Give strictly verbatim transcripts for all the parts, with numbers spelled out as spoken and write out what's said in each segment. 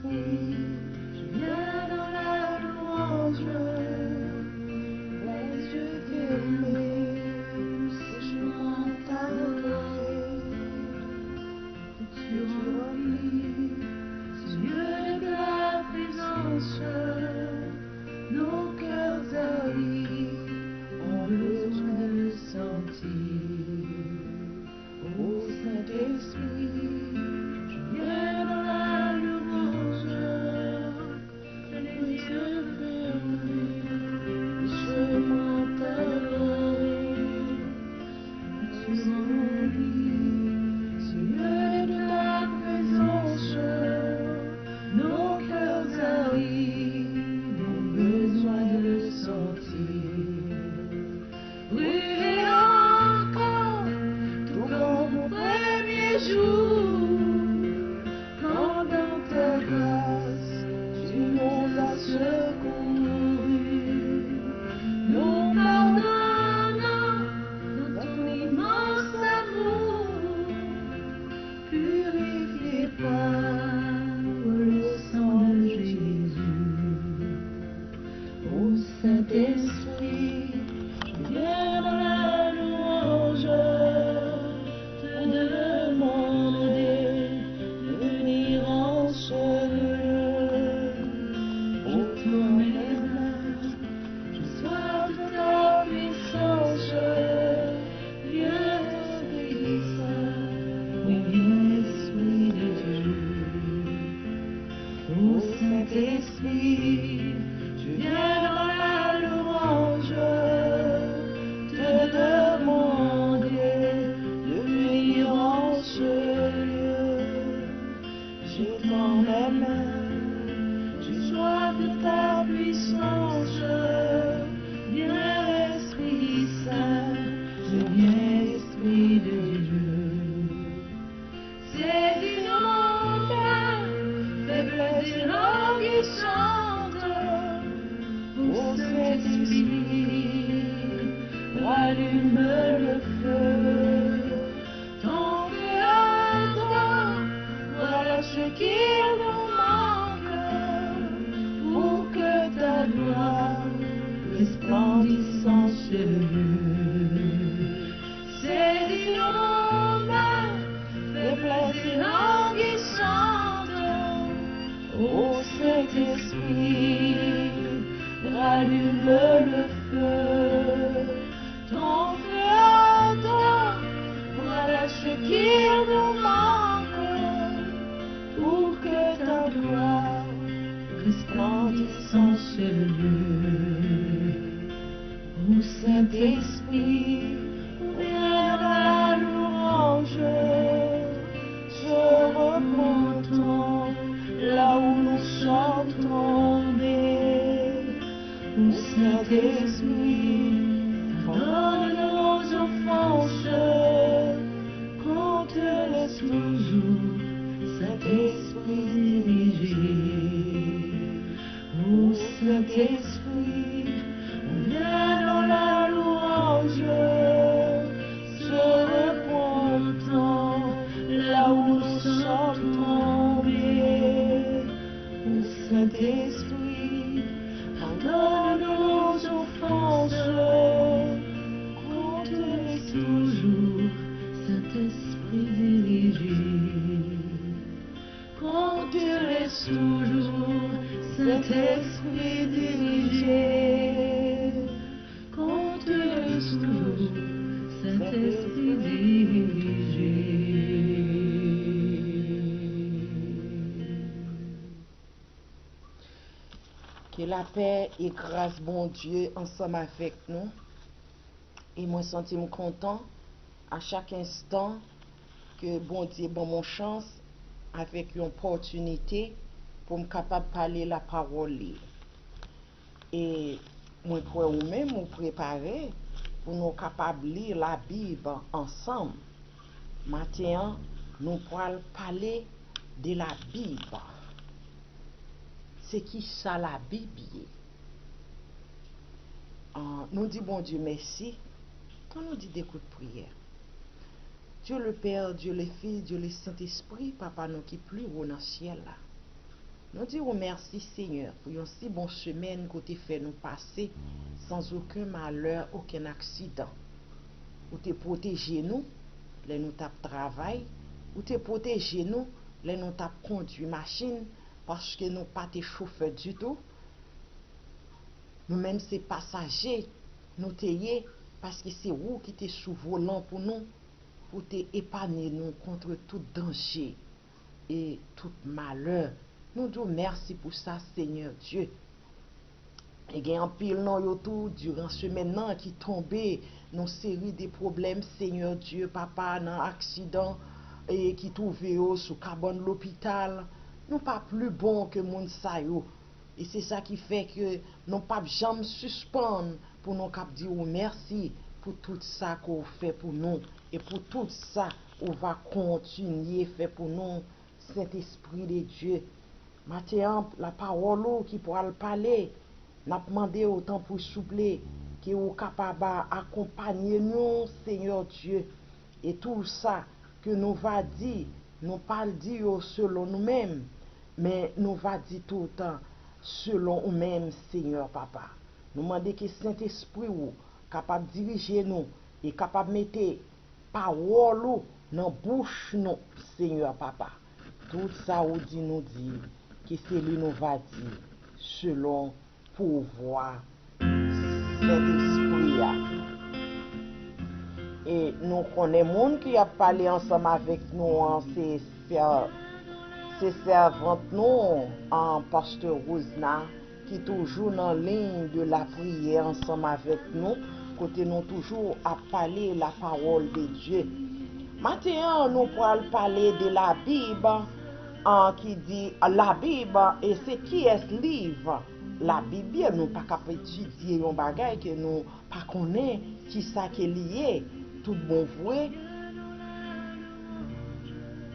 Je viens dans la louange, les yeux fermés, je chante ta gloire. Tu remplis ce lieu de ta présence, nos cœurs avides ont besoin de le sentir. Ô Saint-Esprit, je viens dans la louange, les yeux fermés, je chante ta gloire. Tu remplis ce lieu de ta présence, nos cœurs avides ont besoin de le sentir. Brûler encore, tout comme au premier jour, quand dans ta grâce, tu nous as secourus. Nous pardonnons dans ton immense amour, purifié par le sang de Jésus. Ô Saint-Esprit, je viens dans la louange te demander de venir en ce lieu. Je t'aime, je sois de ta puissance, viens Esprit Saint, viens Esprit de Dieu. Ô Saint-Esprit, je viens dans la louange te demander de venir en ce lieu. Je t'aime, je sois de ta puissance, viens Esprit Saint, viens Esprit de Dieu. Saisis nos mains, faiblesse et languissante. Ô Saint-Esprit, rallume le feu. Ton feu à toi, voilà ce qu'il nous manque pour que ta gloire resplendisse en ce lieu. Saisis nos mains, faiblesse et languissante. Ô Saint-Esprit, rallume le feu. Ton feu à toi, voilà ce qu'il nous manque pour que ta gloire resplendisse en ce lieu. Ô Saint-Esprit, viens dans la louange, je reprends ton là où nous sommes tombés. Ô Saint-Esprit, pardonne nos offenses, qu'on te laisse toujours, Saint-Esprit, diriger. Ô Saint-Esprit, viens dans la louange, je reprends ton là où nous sommes tombés. Ô Saint-Esprit, pardonne nos offenses, qu'on te laisse toujours, Saint-Esprit, diriger. Qu'on te laisse toujours, Saint-Esprit, diriger. Qu'on te laisse toujours, Saint-Esprit, diriger. Ke lapè e gras Bondye ansanm avèk nou. E mwen santi m kontan a chak enstan ke Bondye ban m yon chans avèk yon opòtinite pou m kapab pale lapawòl li. E mwen kwè ou menm ou prepare pou nou kapab li Labib ansanm. Maten an, nou pral pale de Labib. Se ki sa Labib ye? Ah, nou di Bondye mèsi. An nou di de kout priyè. Dieu le Père, Dieu le Fils, Dieu le Saint-Esprit, Papa nou ki pi wo nan syèl la. Nou di ou mèsi, Senyè, pou yon si bon semèn ke w te fè nou pase san okenn malè, okenn aksidan. Ou te pwoteje nou lè nou t ap travay, ou te pwoteje nou lè nou t ap kondui machin, paske nou pa te chofè ditou. Nou menm se pasaje nou te ye, paske se ou ki te sou volan pou nou, pou te epanye nou kont tout danje e tout malè. Nou di w mèsi pou sa, Senyè Dye. E gen anpil nan yo tou, diran semèn nan, ki tonbe nan seri de pwoblèm, Senyè Dye, Papa, nan aksidan, e ki twouve yo sou kabann lopital. Nou pa pli bon ke moun sa yo. E se sa ki fè ke nou p ap janm sispann pou nou kab di ou mèsi pou tout sa ke w fè pou nou e pou tout sa ou va kontinye fè pou nou, Sentespri de Dye. Maten an, lapawòl ou ki pral pale, n ap mande w, tanpri, souple, ke ou kapab akonpanye nou, Senyè Dye, e tou sa ke nou va di, nou pa di yo selon nou menm, men nou va di tout selon ou menm, Senyè Papa. Nou mande ke Sentespri ou kapab dirije nou e kapab mete pawòl ou nan bouch nou, Senyè Papa. Tout sa ou di nou di, ke se li nou va di, selon pouvwa Sentespri a. E nou konnen moun ki ap pale ansanm avèk nou an, se sè, se sèvant nou an, Pastè Rosna, ki toujou nan liy de lapriyè ansanm avèk nou, kote nou toujou ap pale lapawòl de Dye. Maten an, nou pral pale de Labib, an, ki di, Labib, e se kiyès liv? Labib ye, nou pa kab etidye yon bagay ke nou pa konnen kisa ke li ye. Tout bon vre,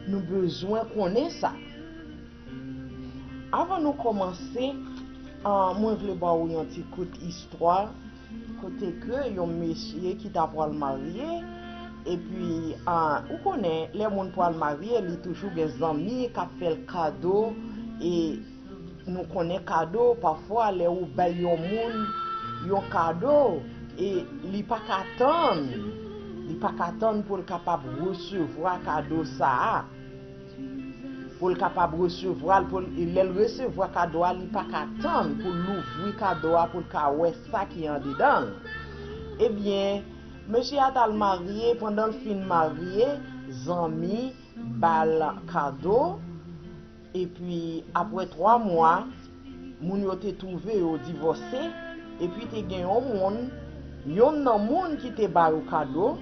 nou bezwen konnen sa. Avan nou kòmanse, ah, mwen vle ba ou yon ti kout istwa, kote ke yon mesye ki ta pral marye, epi, ah, ou konnen, lè moun pral marye, li toujou gen zanmi k ap fè l kado, e nou konnen kado, pafwa, lè ou bay yon moun yon kado, e li pa ka tann, li pa ka tann pou l kapab resevwa kado sa a. Pou l kapab resevwa l, pou l, lè l resevwa kado a, li pa ka tann pou l louvri kado a, pou l ka wè sa ki andedan l. Ebyen, mesye a t al marye, pandan l fin marye, zanmi ba l kado, epi apre twa mwa, moun yo te twouve yo divòse, epi te gen yon moun, yonn nan moun ki te ba yo kado,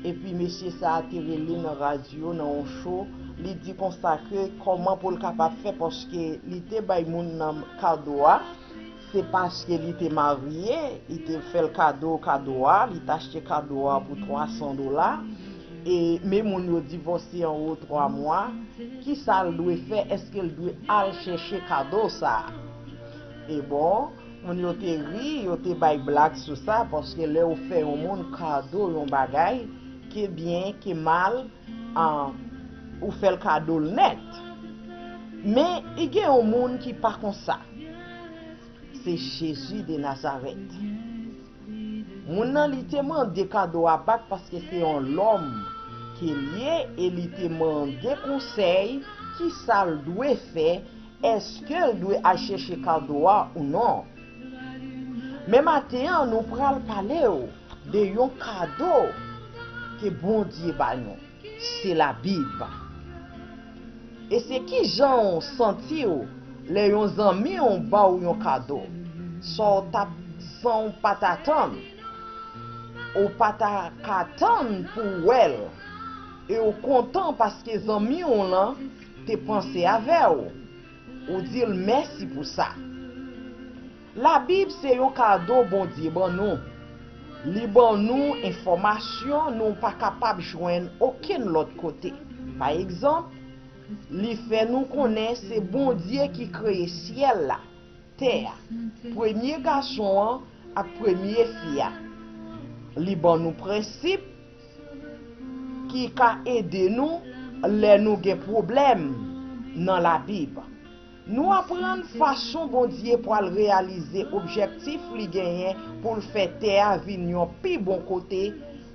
epi mesye sa a te rele nan radyo, nan yon cho, li di konsa ke kòman pou l kapab fè, paske li te bay moun nan kado a, se paske li te marye, li te fè l kado, kado a, li t achte kado a pou twa san dola, e men moun yo divòse anwo twa mwa, kisa l dwe fè? Èske l dwe al chèche kado sa a? E bon, moun yo te ri, yo te bay blag sou sa, paske lè ou fè yon moun kado yon bagay, ke byen, ke mal, an, ou fè l kado l nèt. Men, i gen yon moun ki pa konsa. Se Jezi de Nazarèt. Moun nan, li te mande kado a back paske se yon lòm ke l ye, e li te mande konsèy kisa l dwe fè, èske l dwe al chèche kado a ou non. Men maten an, nou pral pale w de yon kado ke Bondye ba nou. Se Labib. E se kijan w santi w lè yon zanmi w ba w yon kado? Sa w t ap, san w pa t atann. Ou pa ta ka tann pou w wè l. E w kontan paske zanmi w lan te panse avè w. Ou di l mèsi pou sa. Labib se yon kado Bondye ban nou. Li ban nou enfòmasyon nou pa kapab jwenn okenn lòt kote. Pa egzanp, li fè nou konnen se Bondye ki kreye syèl la, tè a, premye gason an ak premye fi a. Li ban nou prensip ki ka ede nou lè nou gen pwoblèm nan Labib. Nou aprann fason Bondye pral reyalize objektif li genyen pou l fè tè a vin yon pi bon kote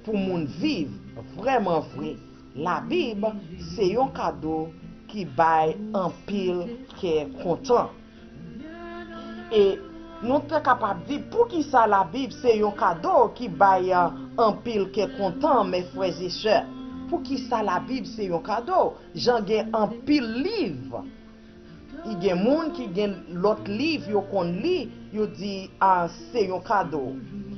pou moun viv. Vrèman vre, Labib se yon kado ki bay anpil kè kontan. E nou te kapab di, poukisa Labib se yon kado ki bay anpil kè kontan, mes frères et sœurs? Poukisa Labib se yon kado? Jan gen anpil liv, i gen moun ki gen lòt liv yo konn li, yo di, a, se yon kado.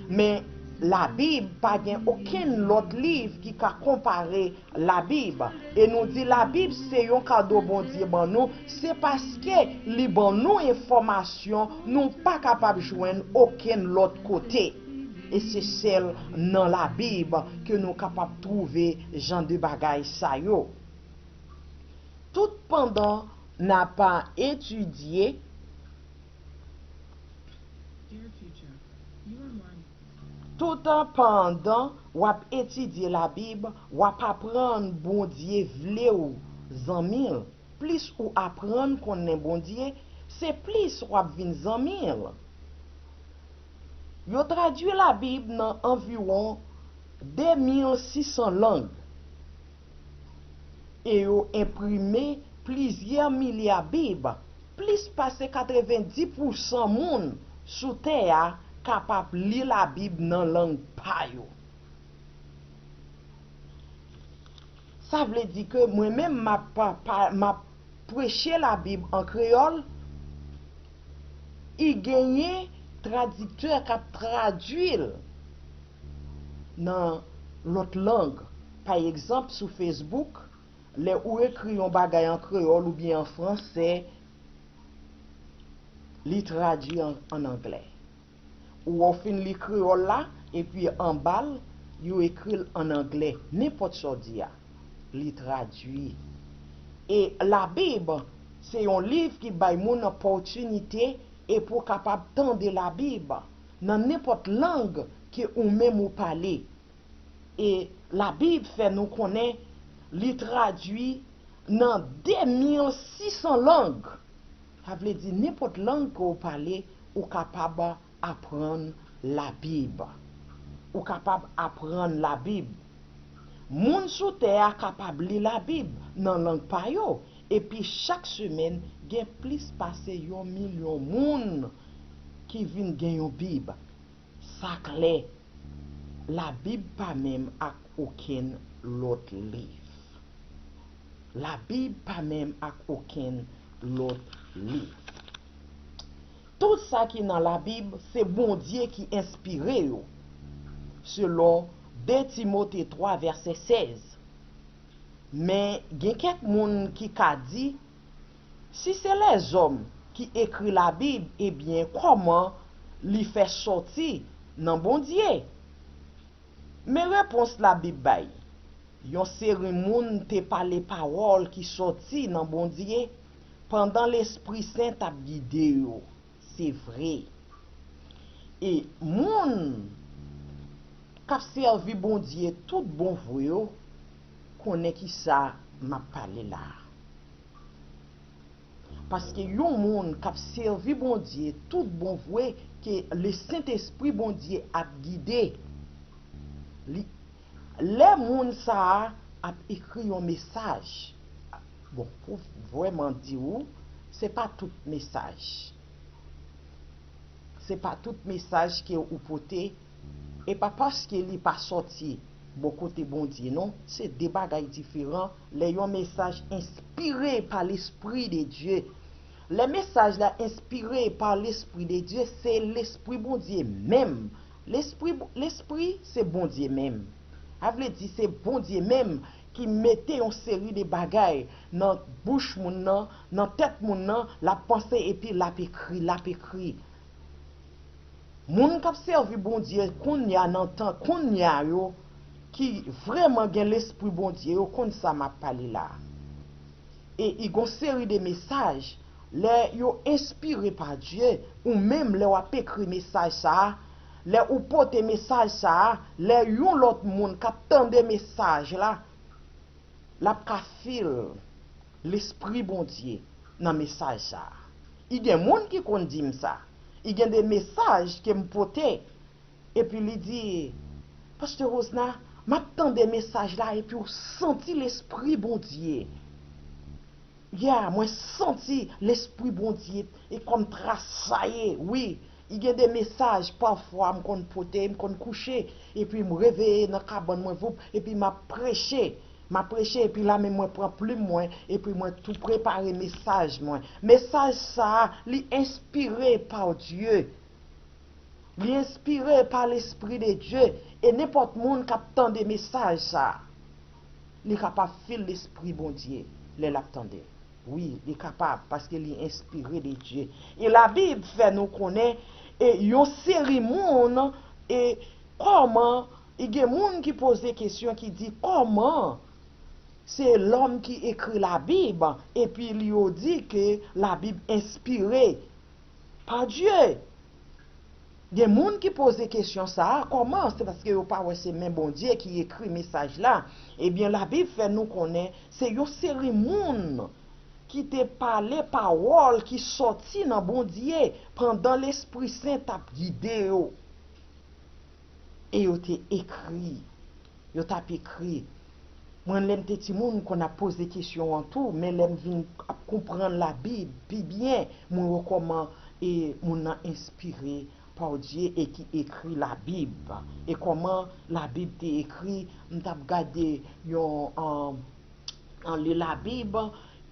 Men Labib pa gen okenn lòt liv ki ka konpare Labib. E nou di Labib se yon kado Bondye ban nou, se paske li ban nou enfòmasyon nou pa kapab jwenn okenn lòt kote. E se sèl nan Labib ke nou kapab twouve jan de bagay sa yo. Tout pandan n ap etidye, tout pandan w ap etidye Labib, w ap aprann Bondye vle w zanmi l. Plis ou aprann konnen Bondye, se plis w ap vin zanmi l. Yo tradui Labib nan anviwon de mil sis san lang e yo enprime plizyè milya Bib. Plis pase katrevenndis pousan moun sou tè a kapab li Labib nan lang pa yo. Sa vle di ke mwen menm m ap pa, pa, m ap preche Labib an kreyòl, i genyen tradiktè k ap tradui l nan lòt lang. Pa egzanp, sou Facebook, lè ou ekri yon bagay an kreyòl oubyen an fransè, li tradui an, an anglè. Ou wè w fin li kreyòl la, epi anba l, yo ekri l ann anglè, nenpòt sa w di a, li tradui. E Labib, se yon liv ki bay moun opòtinite e pou w kapab tande Labib nan nenpòt lang ke ou menm ou pale. E Labib fè nou konnen li tradui nan de mil sis san lang. Sa vle di nenpòt lang ke w pale, ou kapab aprann Labib. Ou kapab aprann Labib. Moun sou tè a kapab li Labib nan lang pa yo, epi chak semèn gen plis pase yon milyon moun ki vin gen yon Bib. Sa klè, Labib pa menm ak okenn lòt liv. Labib pa menm ak okenn lòt liv. Tout sa ki nan Labib, se Bondye ki enspire yo, selon de Timote twa vèsè sèz. Men gen kèk moun ki ka di, si se lèzòm ki ekri Labib, ebyen, kòman li fè sòti nan Bondye? Men repons Labib bay, yon seri moun te pale pawòl ki sòti nan Bondye pandan Lespri Sen t ap gide yo. Se vre. E moun k ap sèvi Bondye tout bon vre yo konnen ki sa m ap pale la a. Paske yon moun k ap sèvi Bondye tout bon vre, ke Lesentespri Bondye ap gide li, lè moun sa a ap ekri yon mesaj, bon, pou vrèman di w, se pa tout mesaj. Se pa tout mesaj ke ou pote, e pa paske li pa sòti bò kote Bondye non, se de bagay diferan. Lè yon mesaj enspire pa Lespri de Dye, lè mesaj la enspire pa Lespri de Dye, se Lespri Bondye menm. Lespri, Lespri se Bondye menm. Sa vle di se Bondye menm ki mete yon seri de bagay nan bouch moun nan, nan tèt moun nan, l ap panse epi l ap ekri, l ap ekri. Moun k ap sèvi Bondye kounye a, nan tan kounye a yo, ki vrèman gen Lespri Bondye, yo konn sa m ap pale la a. E i gon seri de mesaj, lè yo enspire pa Dye, ou menm lè w ap ekri mesaj sa a, lè ou pote mesaj sa a, lè yon lòt moun k ap tande mesaj la, l ap ka fil Lespri Bondye nan mesaj sa a. I gen moun ki konn di m sa. I gen de mesaj ke m pote, epi li di, Pastè Rosna, m ap tande mesaj la, epi w santi Lespri Bondye. Ya, mwen santi Lespri Bondye e kòm trasaye, wi. I gen de mesaj, pafwa, m konn pote, m konn kouche, epi m reveye nan kabann mwen, voup, epi m ap preche. M ap preche, epi la menm mwen pran plim mwen, epi mwen tou prepare mesaj mwen. Mesaj sa a, li enspire pa Dye. Li enspire pa Lespri de Dye, e nenpòt moun k ap tande mesaj sa a, li kapab fil Lespri Bondye lè l ap tande l. Wi, li kapab, paske li enspire de Dye. E Labib fè nou konnen, e yon seri moun, e kòman, e gen moun ki poze kesyon ki di, kòman se lòm ki ekri Labib, epi li yo di ke Labib enspire pa Dye? Gen moun ki poze kesyon sa a, kòman? Se paske yo pa wè se men Bondye ki ekri mesaj la. Ebyen, Labib fè nou konnen se yon seri moun ki te pale pawòl ki sòti nan Bondye pandan Lespri Sen t ap gide yo. E yo te ekri. Yo t ap ekri. Mwen, lè m te timoun, m konn ap poze kesyon an tou, men lè m vin ap konprann Labib pi byen, mwen wè kòman e moun nan enspire pa Dye e ki ekri Labib. E kòman Labib te ekri, m t ap gade yon, an, an li Labib,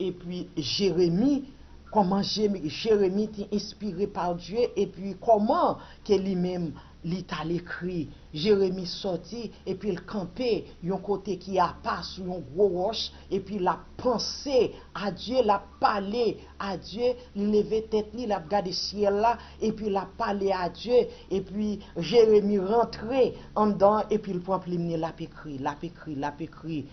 epi Jeremi, kòman Jeme-, Jeremi te enspire pa Dye, epi kòman ke li menm li t al ekri. Jeremi sòti, epi l kanpe yon kote ki apa sou yon gwo wòch, epi l ap panse a Dye, l ap pale a Dye, li leve tèt li, l ap gade syèl la, epi l ap pale a Dye, epi Jeremi rantre anndan, epi l pran plim li, l ap ekri, l ap ekri, l ap ekri.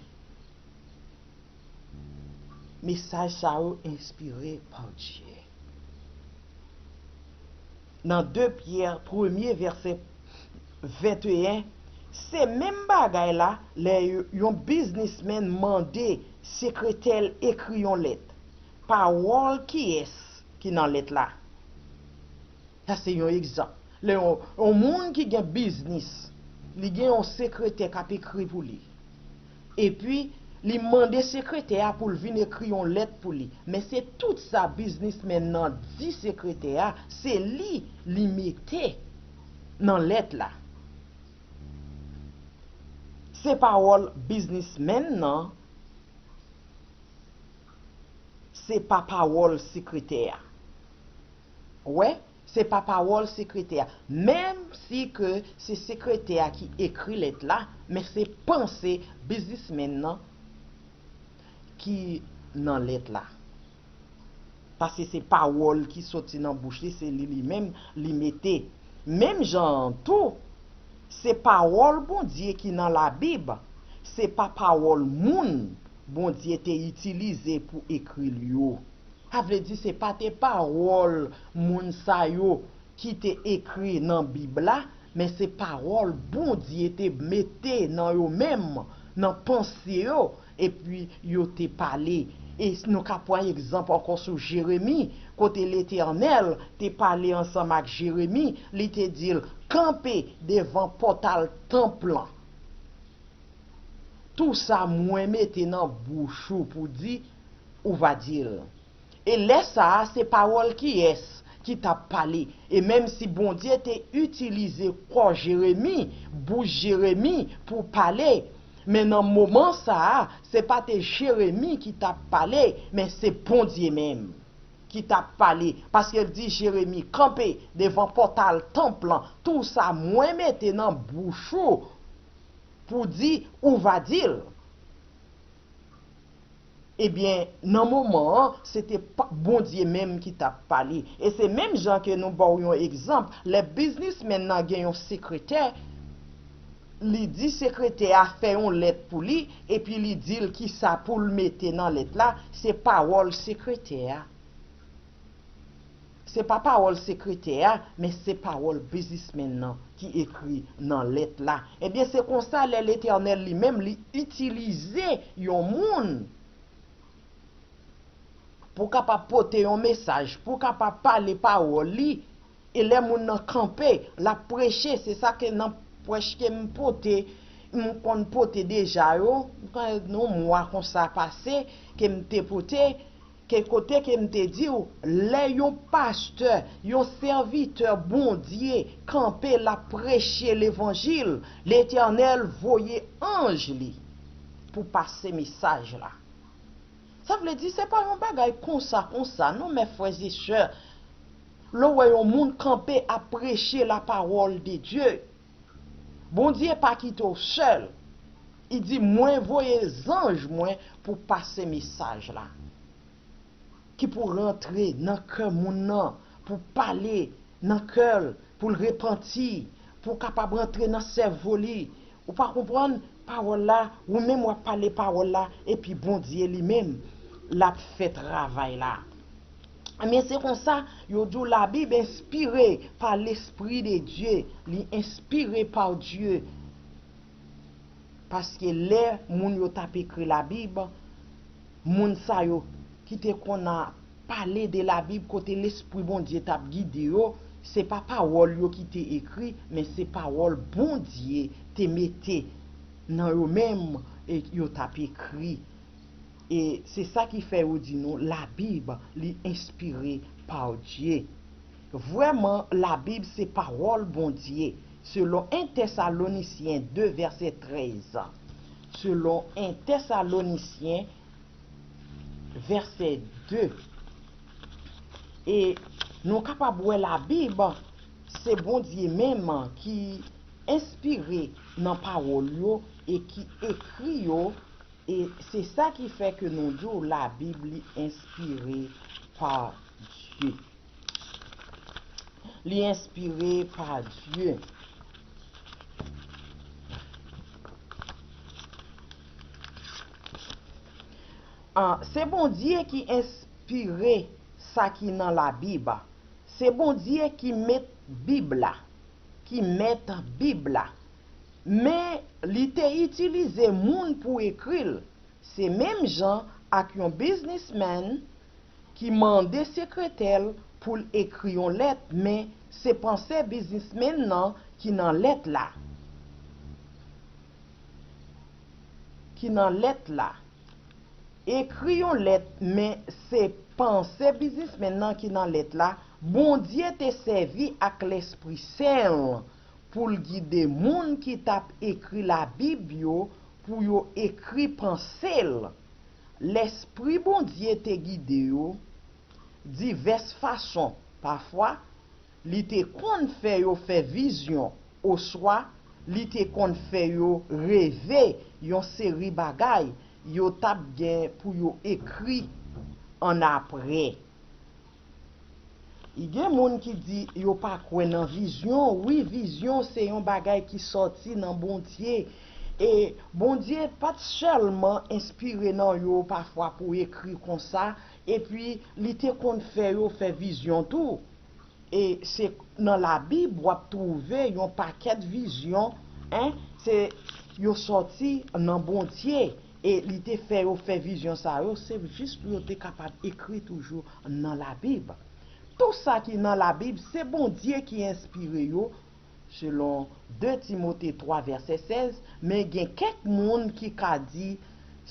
Mesaj sa yo enspire pa Dye. Nan de Pyè, premye vèsè venteyen, se menm bagay la lè yo- yon biznismenn mande sekretè l ekri yon lèt. Pawòl kiyès ki nan lèt la? Sa se yon egzanp. Lè yon, yon moun ki gen biznis, li gen yon sekretè k ap ekri pou li. Epi, li mande sekretè a pou l vin ekri yon lèt pou li. Men se tout sa biznismenn nan di sekretè a, se li li mete nan lèt la. Se pawòl biznismenn nan, se pa pawòl sekretè a. Ou wè, se pa pawòl sekretè a. Menm si ke se sekretè a ki ekri lèt la, men se panse biznismenn nan ki nan lèt la. Paske se pawòl ki soti nan bouch li, se li li menm li mete. Menm jan an tou, se pawòl Bondye ki nan Labib, se pa pawòl moun Bondye te itilize pou ekri l yo. Sa vle di se pa te pawòl moun sa yo ki te ekri nan Bib la, men se pawòl Bondye te mete nan yo menm, nan panse yo, epi yo te pale. E nou ka pran egzanp ankò sou Jeremi, kote Letènèl te pale ansanm ak Jeremi, li te di l, kanpe devan pòtal tanp lan. Tou sa mwen mete nan bouch ou pou di, ou va di l. E lè sa a, se pawòl kiyès ki t ap pale? E menm si Bondye te itilize kò Jeremi, bouch Jeremi pou pale, men nan moman sa a, se pa te Jeremi ki t ap pale, men se Bondye menm ki t ap pale. Paske l di Jeremi, kanpe devan pòtal tanp lan, tou sa mwen mete nan bouch ou pou di, ou va di l. Ebyen, nan moman an, se te pa- Bondye menm ki t ap pale. E se menm jan ke nou ba w yon egzanp, lè biznismenn nan gen yon sekretè, li di sekretè a fè yon lèt pou li, epi li di l kisa pou l mete nan lèt la, se pawòl sekretè a. Se pa pawòl sekretè a, men se pawòl biznismenn nan ki ekri nan lèt la. Ebyen, se konsa lè Letènèl li menm li itilize yon moun pou w kapab pote yon mesaj, pou w kapab pale pawòl li. E lè moun nan kanpe, l ap preche, se sa ke nan prèch ke m pote, m konn pote deja yo, gen yon mwa konsa pase, ke m te pote, ke kote ke m te di w, lè yon pastè, yon sèvitè Bondye kanpe, l ap preche levanjil, Letènèl voye anj li pou pase mesaj la. Sa vle di, se pa yon bagay konsa, konsa, non, mè frè e sè. Lè w wè yon moun kanpe ap preche la parole de Dieu, Bondye pa kite w sèl. Li di, mwen voye zanj mwen pou pase mesaj la. Ki pou rantre nan kè moun nan, pou pale nan kè l, pou l repanti, pou w kapab rantre nan sèvo li. Ou pa konprann pawòl la, ou menm w ap pale pawòl la, epi Bondye li menm, l ap fè travay la. Ebyen, se konsa, yo di w Labib enspire pa Lespri de Dye, li enspire pa Dye. Paske lè moun yo t ap ekri Labib, moun sa yo ki te konn a pale de Labib kote Lespri Bondye t ap gide yo, se pa pawòl yo ki te ekri, men se pawòl Bondye te mete nan yo menm e yo t ap ekri. E se sa ki fè yo di nou Labib li enspire pa Dye. Vrèman, Labib se pawòl Bondye, selon en Tèsalonisyen de vèsè trèz. Selon en Tèsalonisyen vèsè de. E nou kapab wè Labib, se Bondye menm ki enspire nan pawòl yo e ki ekri yo, e se sa ki fè ke nou di w Labib li enspire pa Dye. Li enspire pa Dye. Ah, se Bondye ki enspire sa ki nan Labib. Se Bondye ki met Bib la, ki mèt Bib la. Men li te itilize moun pou ekri l. Se menm jan ak yon biznismenn ki mande sekretè l pou l ekri yon lèt, men se panse biznismenn nan ki nan lèt la. Ki nan lèt la. Ekri yon lèt, men se panse biznismenn nan ki nan lèt la. Bondye te sèvi ak Lespri Sen l pou l gide moun ki t ap ekri Labib yo pou yo ekri panse l. Lespri Bondye te gide yo divès fason. Pafwa, li te konn fè yo fè vizyon, oswa li te konn fè yo reve yon seri bagay yo t ap gen pou yo ekri annapre. I gen moun ki di yo pa kwè nan vizyon. Wi, vizyon se yon bagay ki sòti nan Bondye. E Bondye pa t sèlman enspire nan yo pafwa pou ekri konsa, epi li te konn fè yo fè vizyon tou. E se nan Labib w ap twouve yon pakèt vizyon, en, se yo sòti nan Bondye. E li te fè yo fè vizyon sa yo, se jis pou yo te kapab ekri toujou nan Labib. Tou sa ki nan Labib, se Bondye ki enspire yo, selon de Timote twa vèsè sèz, men gen kèk moun ki ka di,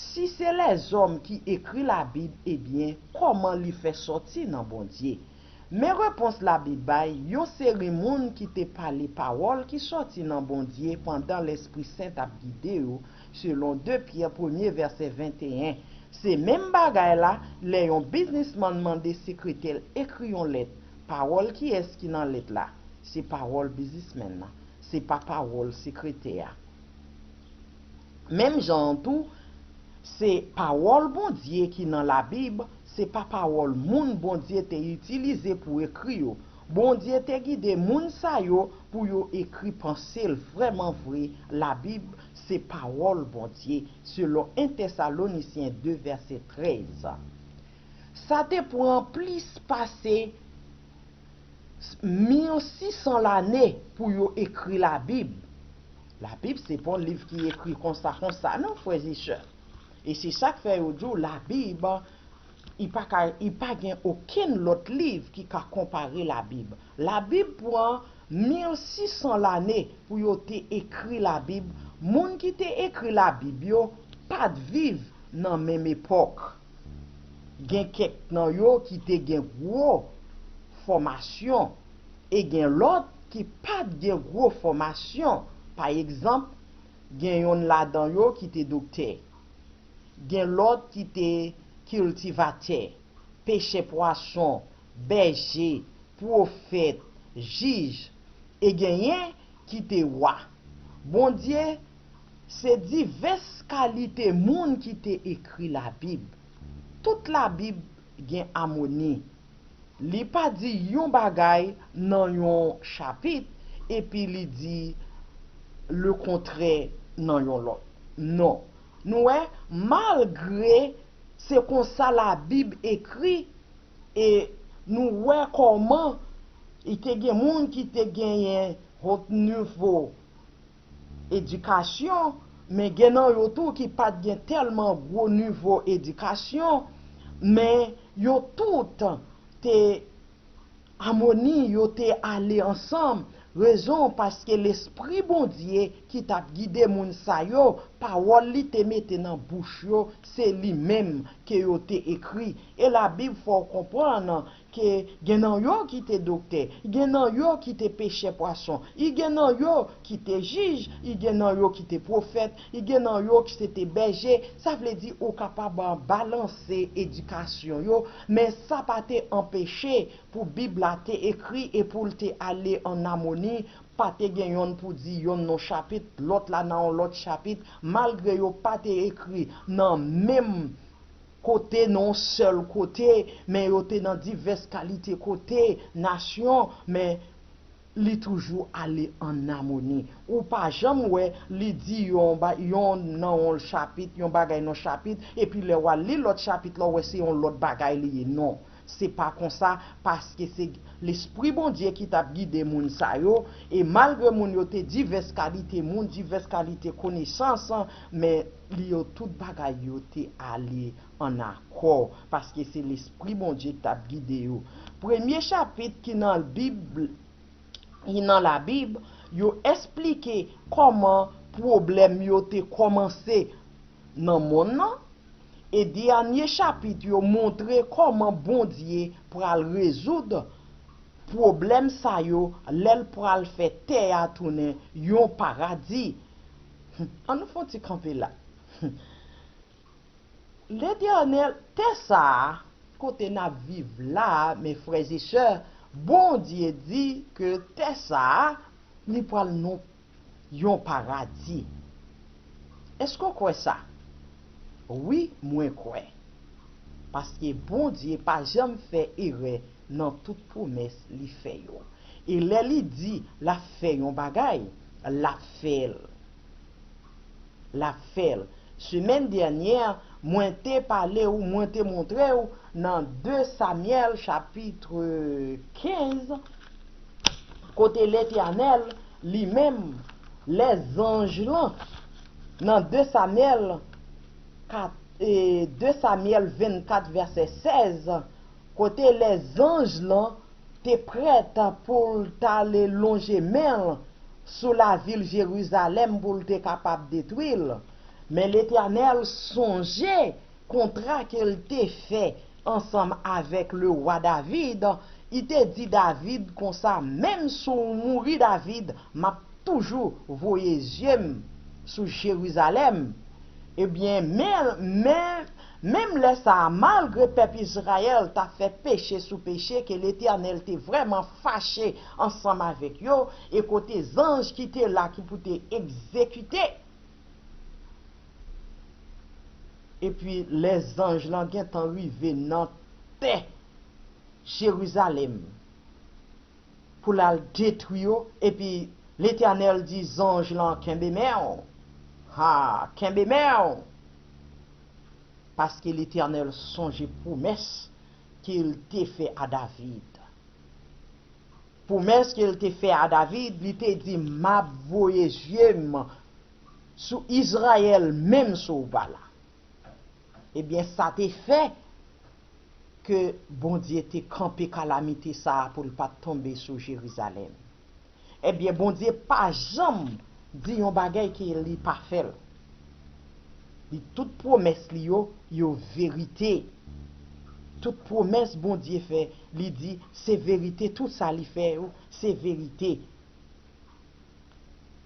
si se lèzòm ki ekri Labib, ebyen, kòman li fè sòti nan Bondye? Men repons Labib bay, yon seri moun ki te pale pawòl ki sòti nan Bondye pandan Lespri Sen t ap gide yo, selon de Pyè premye vèsè venteyen. Se menm bagay la, lè yon biznismann mande sekretè l ekri yon lèt, pawòl kiyès ki nan lèt la? Se pawòl biznismenn nan, se pa pawòl sekretè a. Menm jan an tou, se pawòl Bondye ki nan Labib, se pa pawòl moun Bondye te itilize pou ekri yo. Bondye te gide moun sa yo pou yo ekri panse l. Vrèman vre, Labib se pawòl Bondye, selon en Tèsalonisyen de vèsè trèz. Sa te pran plis pase mil sis san lane pou yo ekri Labib. Labib se pa yon liv ki ekri konsa, konsa, non, frè e sè. E se sa k fè yo di w Labib I pa ka, i pa gen okenn lòt liv ki ka konpare Labib. Labib pran mil sis san lane pou yo te ekri Labib. Moun ki te ekri Labib yo pa t viv nan menm epòk. Gen kèk nan yo ki te gen gwo fòmasyon, e gen lòt ki pa t gen gwo fòmasyon. Pa egzanp, gen yonn ladan yo ki te doktè. Gen lòt ki te kiltivatè, pechè pwason, bèje, pwofèt, jij, e genyen ki te wa. Bondye, se divès kalite moun ki te ekri Labib. Tout Labib gen amoni. Li pa di yon bagay nan yon chapit epi li di lekontrè nan yon lòt. Non. Nou wè, malgre se konsa Labib ekri, e nou wè kòman i te gen moun ki te genyen hot nivo edikasyon, men gen nan yo tou ki pa t gen tèlman gwo nivo edikasyon, men yo tout te amoni, yo te ale ansanm. Rezon, paske Lespri Bondye ki t ap gide moun sa yo, pawòl li te mete nan bouch yo, se li menm ke yo te ekri. E Labib fè w konprann ke gen nan yo ki te doktè, gen nan yo ki te pechè pwason, i gen nan yo ki te jij, i gen nan yo ki te pwofèt, i gen nan yo ki se te bèje. Sa vle di ou kapab balanse edikasyon yo, men sa pa te anpeche pou Bib la te ekri e pou l te ale an amoni, pa te gen yonn pou di yonn nan chapit, lòt la nan yon lòt chapit, malgre yo pa te ekri nan menm kote, nan yon sèl kote, men yo te nan divès kalite kote, nasyon, men li toujou ale an amoni. Ou pa janm wè li di yon, ba- yon nan yon chapit, yon bagay nan chapit, epi lè w al li lòt chapit la, w wè se yon lòt bagay li ye. Non, se pa konsa, paske se Lespri Bondye ki t ap gide moun sa yo, e malgre moun yo te divès kalite moun, divès kalite konesans, men li yo tout bagay yo te ale an akò, paske se Lespri Bondye ki t ap gide yo. Premye chapit ki nan Bib, ki nan Labib, yo esplike kòman pwoblèm yo te kòmanse nan monn nan, e dènye chapit yo montre kòman Bondye pral rezoud pwoblèm sa yo lè l pral fè tè a tounen yon paradi. Ann nou fè yon ti kanpe la. Letènèl, tè sa a, kote n ap viv la a, mes frères et sœurs, Bondye di ke tè sa a, li pral non yon paradi. Èske w kwè sa? Wi, mwen kwè. Paske Bondye pa janm fè erè nan tout pwomès li fè yo. E lè li di l ap fè yon bagay, l ap fè l. L ap fè l. Semèn dènyè, mwen te pale w, mwen te montre w nan de Samyèl chapit kenz, kote Letènèl li menm, lèzanj lan, nan de Samyèl kat, e, de Samyèl vennkat vèsè sèz, kote lèzanj lan te prèt pou l t ale lonje men l sou lavil Jerizalèm pou l te kapab detwi l. Men Letènèl sonje kontra ke l te fè ansanm avèk lewa David. Li te di David konsa, menm si w mouri David, m ap toujou voye zye m sou Jerizalèm. Ebyen, men, men, menm lè sa a, malgre pèp Izrayèl t ap fè peche sou peche, ke Letènèl te vrèman fache ansanm avèk yo, e kote zanj ki te la ki pou te egzekite, epi lè zanj lan gentan rive nan tè Jerizalèm, pou l al detwi yo, epi Letènèl di zanj lan, kenbe men w. Ha, kenbe men w. Paske Letènèl sonje pwomès ke l te fè a David. Pwomès ke l te fè a David, li te di, m ap voye zye m sou Izrayèl, menm si w pa la. Ebyen, sa te fè, ke Bondye te kanpe kalamite sa a pou l pa t tonbe sou Jerizalèm. Ebyen, Bondye pa janm di yon bagay ke li pa fè l. Li, tout pwomès li yo, yo verite. Tout pwomès Bondye fè, li di, se verite. Tout sa li fè yo, se verite.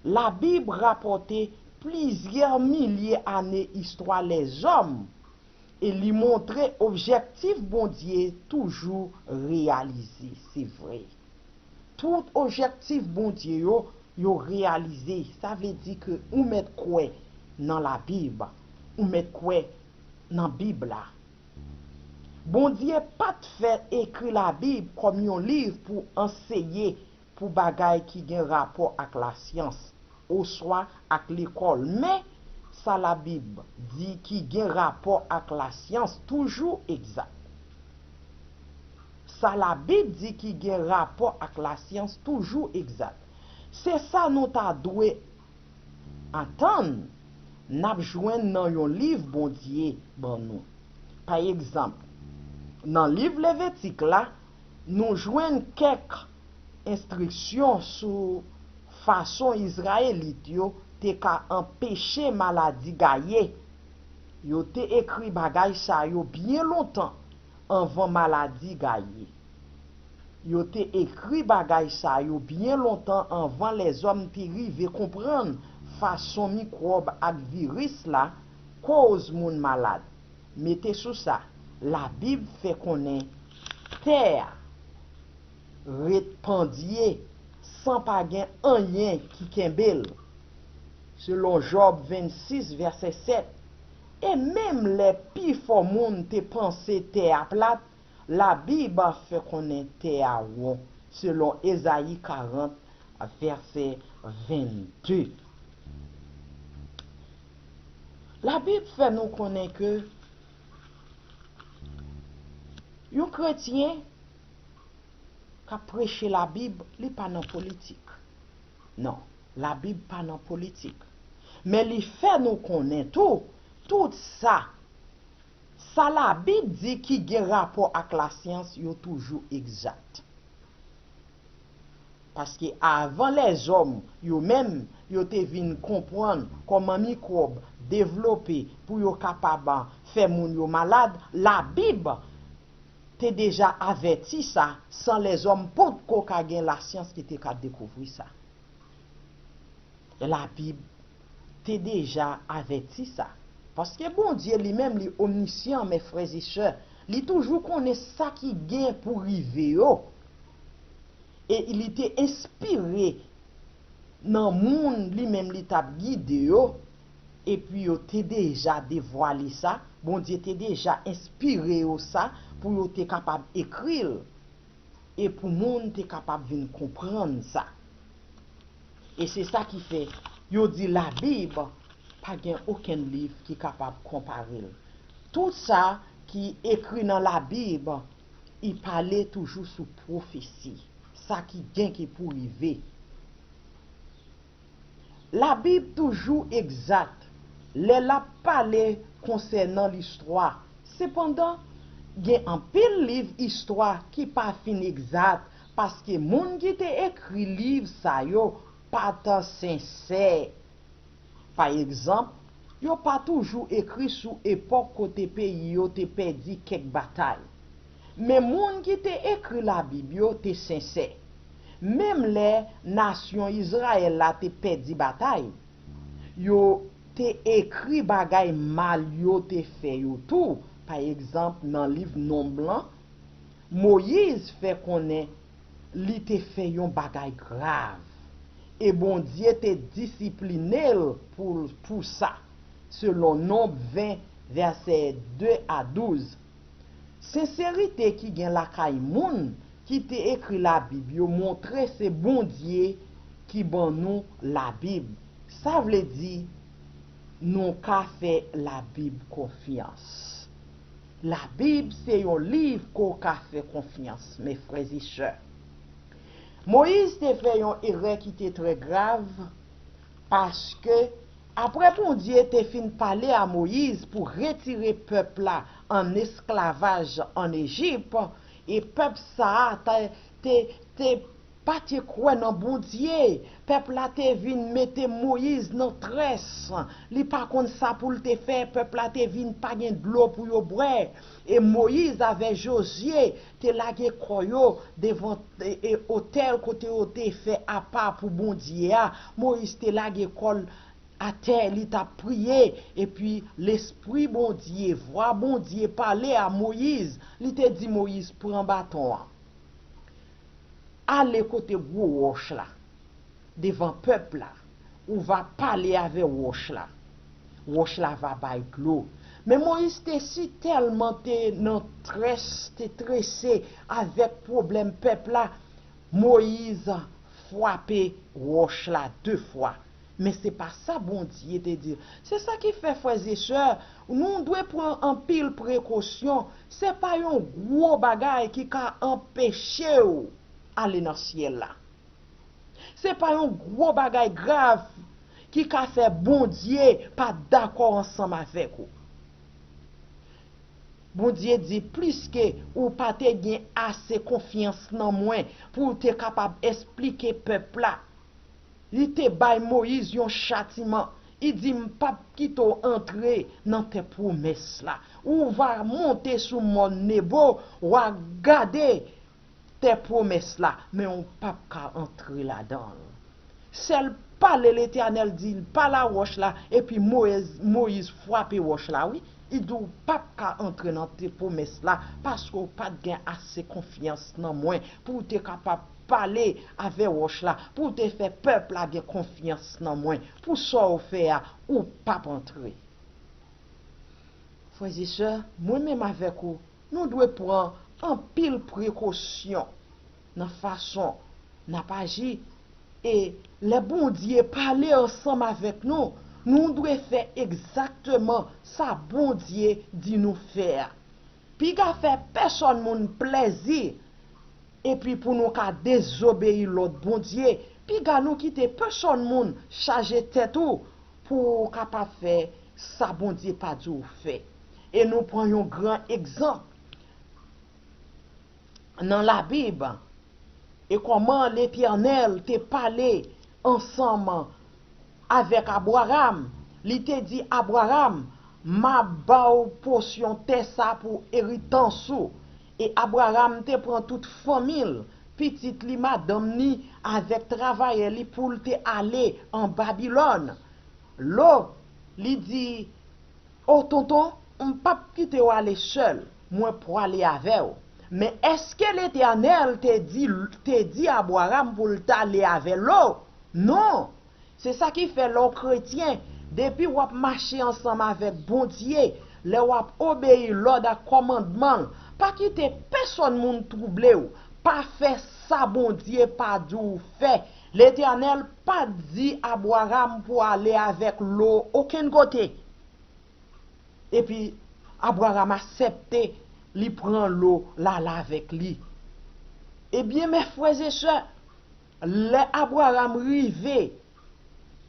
Labib rapòte plizyè milye ane istwa lèzòm e li montre objektif Bondye toujou reyalize. Se vre. Tout objektif Bondye yo, yo reyalize. Sa vle di ke ou mèt kwè nan Labib. Ou mèt kwè nan Bib la. Bondye pa t fè ekri Labib kòm yon liv pou anseye, pou bagay ki gen rapò ak lasyans oswa ak lekòl, men sa Labib di ki gen rapò ak lasyans toujou egzak. Sa Labib di ki gen rapò ak lasyans toujou egzak. Se sa nou ta dwe atann n ap jwenn nan yon liv Bondye ban nou. Pa egzanp, nan liv Levitik la, nou jwenn kèk enstriksyon sou fason Izrayelit yo te ka anpeche maladi gaye. Yo te ekri bagay sa yo byen lontan anvan maladi gaye. Yo te ekri bagay sa yo byen lontan anvan lèzòm te rive konprann fason mikwòb ak viris la koz moun malad. Mete sou sa, Labib fè konnen tè a ret pandye san pa gen anyen ki kenbe l, selon Jòb vennsis, vèsè sèt. E menm lè pifò moun te panse tè a plat, Labib fè konnen tè a won, selon Ezayi karant, vèsè vennde. Labib fè nou konnen ke yon kretyen k ap preche Labib, li pa nan politik. Non, Labib pa nan politik. Men li fè nou konnen tou, tout sa, sa Labib di ki gen rapò ak lasyans, yo toujou egzak. Paske avan lèzòm yo menm, yo te vin konprann kòman mikwòb devlope pou yo kapab fè moun yo malad, Labib te deja avèti sa, san lèzòm potko ka gen lasyans ki te ka dekouvri sa. Labib te deja avèti sa. Paske Bondye li menm, li omnisyan, mes frères et sœurs, li toujou konnen sa ki gen pou rive yo. E li te enspire nan moun li menm li t ap gide yo, epi yo te deja devwale sa, Bondye te deja enspire yo sa pou yo te kapab ekri l, e pou moun te kapab vin konprann sa. E se sa ki fè yo di Labib pa gen okenn liv ki kapab konpare l. Tout sa ki ekri nan Labib, i pale toujou sou pwofesi, sa ki gen ki pou rive. Labib toujou egzat lè l ap pale konsènan listwa. Sepandan, gen anpil liv istwa ki pa fin egzat paske moun ki te ekri liv sa yo pa t sensè. Pa egzanp, yo pa toujou ekri sou epòk kote peyi yo te pèdi kèk batay. Men moun ki te ekri Labib yo te sensè. Menm lè nasyon Izrayèl la te pèdi batay, yo te ekri bagay mal yo te fè yo tou. Pa egzanp, nan liv Nonb lan, Moyiz fè konnen li te fè yon bagay grav, e Bondye te disipline l pou, pou sa, selon Nonb ven, vèsè de a douz. Senserite ki gen lakay moun ki te ekri Labib yo montre se Bondye ki ban nou Labib. Sa vle di, nou ka fè Labib konfyans. Labib se yon liv ke w ka fè konfyans, mes frères et sœurs. Moyiz te fè yon erè ki te trè grav, paske Apre Bondye te fin pale a Moyiz pou retire pèp la an esklavaj ann Ejip, e pèp sa a te, te, te pa te kwè nan Bondye. Pèp la te vin mete Moyiz nan très. Li pa konn sa pou l te fè. Pèp la te vin pa gen dlo pou yo bwè. E Moyiz avè Jozye te lage kò yo devan e, e, otèl kote yo te fè apa pou Bondye a. Moyiz te lage kò l atè, li t ap priye, epi Lespri Bondye, vwa Bondye pale a Moyiz. Li te di Moyiz, pran baton an. Ale kote gwo wòch la, devan pèp la. Ou va pale avè wòch la. Wòch la va bay dlo. Men Moyiz te si tèlman te nan très, te trese avèk pwoblèm pèp la, Moyiz frape wòch la de fwa. Men se pa sa Bondye te di. Se sa ki fè, frè e sè, nou dwe pran anpil prekosyon. Se pa yon gwo bagay ki ka anpeche w ale nan syèl la. Se pa yon gwo bagay grav ki ka fè Bondye pa dakò ansanm avèk ou. Bondye di, pliske ou pa te gen ase konfyans nan mwen pou w te kapab esplike pèp la, li te bay Moyiz yon chatiman. Li di, m p ap kite w antre nan tè pwomès la. Ou va monte sou mòn Nebo, w a gade tè pwomès la, men w p ap ka antre ladan l. Sèl pale Letènèl di l, pale a wòch la, epi Moyiz, Moyiz frape wòch la, wi. Li di, w p ap ka antre nan tè pwomès la, paske w pa t gen ase konfyans nan mwen pou w te kapab pale avè wòch la, pou w te fè pèp la gen konfyans nan mwen. Pou sa w fè a, ou p ap antre. Frè e sè, mwen menm avèk ou, nou dwe pran anpil prekosyon nan fason n ap aji. E lè Bondye pale ansanm avèk nou, nou dwe fè egzakteman sa Bondye di nou fè a. Piga fè pèsòn moun plèzi, epi pou nou ka dezobeyi lòd Bondye, piga nou kite pèsòn moun chaje tèt ou pou w kapab fè sa Bondye pa di w fè. E nou pran yon gran egzanp nan Labib, e kòman Letènèl te pale ansanm avèk Abraram. Li te di Abraram, m ap ba w pòsyon tè sa pou eritans ou. E Abraram te pran tout fanmi l, pitit li, madanm ni, avèk travayè li pou l te ale an Babilòn. Lo, li di, o tonton, m p ap kite w ale sèl, mwen prale avè w. Men èske Letènèl te di, te di Abraram pou l t ale avè Lo? Non! Se sa ki fè lè w kretyen, depi w ap mache ansanm avèk Bondye, lè w ap obeyi lòd ak kòmandman l, pa kite pèsòn moun twouble w, pa fè sa Bondye pa di w fè. Letènèl pa t di Abraram pou ale avèk Lo okenn kote. Epi Abraram aksepte, li pran Lo l ale avèk li. Ebyen, men frè e sè, lè Abraram rive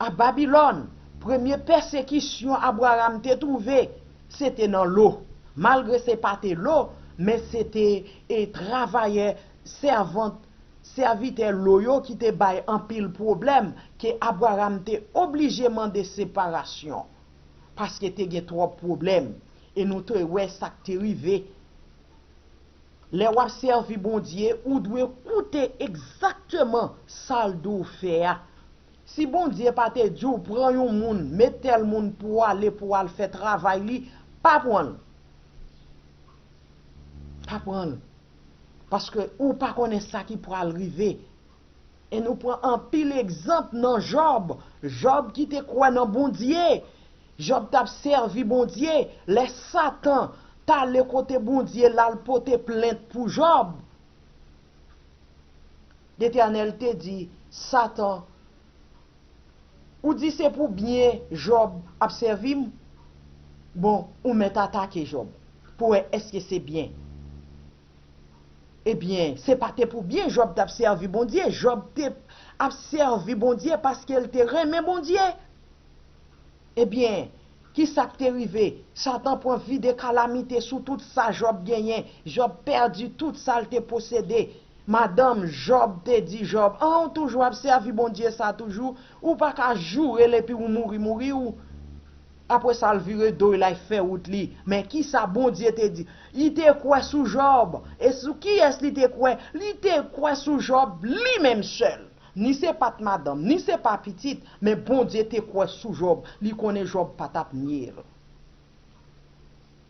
a Babilòn, premye pèsekisyon Abraram te twouve, se te nan Lo. Malgre se pa te Lo, men se te e travayè, sèvant, sèvitè Lo yo ki te bay anpil pwoblèm, ke Abraram te oblije mande separasyon, paske te gen twòp pwoblèm. E nou te wè sa k te rive. Lè w ap sèvi Bondye, ou dwe koute egzakteman sa l di w fè a. Si Bondye pa te di w pran yon moun, met tèl moun pou w ale, pou w al fè travay li, pa pran l. Pa pran l. Paske ou pa konnen sa ki pral rive. E nou pran anpil egzanp nan Jòb. Jòb ki te kwè nan Bondye. Jòb t ap sèvi Bondye. Lè Satan t ale kote Bondye l al pote plent pou Jòb, Letènèl te di Satan, ou di se pou byen Jòb ap sèvi m? Bon, ou mèt atake Jòb pou wè èske se byen. Ebyen, se pa te pou byen Jòb t ap sèvi Bondye. Jòb te ap sèvi Bondye paske l te renmen Bondye. Ebyen, ki sa k te rive? Satan pran vi de kalamite sou tout sa Jòb genyen. Jòb pèdi tout sa l te posede. Madanm Jòb te di Jòb, "An, ou toujou ap sèvi Bondye sa toujou? Ou pa ka joure l epi ou mouri, mouri ou?" Apre sa, l vire do l al fè wout li. Men ki sa Bondye te di? Li te kwè sou Jòb. E sou kiyès li te kwè? Li te kwè sou Jòb li menm sèl. Ni se pa t madanm, ni se pa pitit, men Bondye te kwè sou Jòb. Li konnen Jòb pa t ap nye l.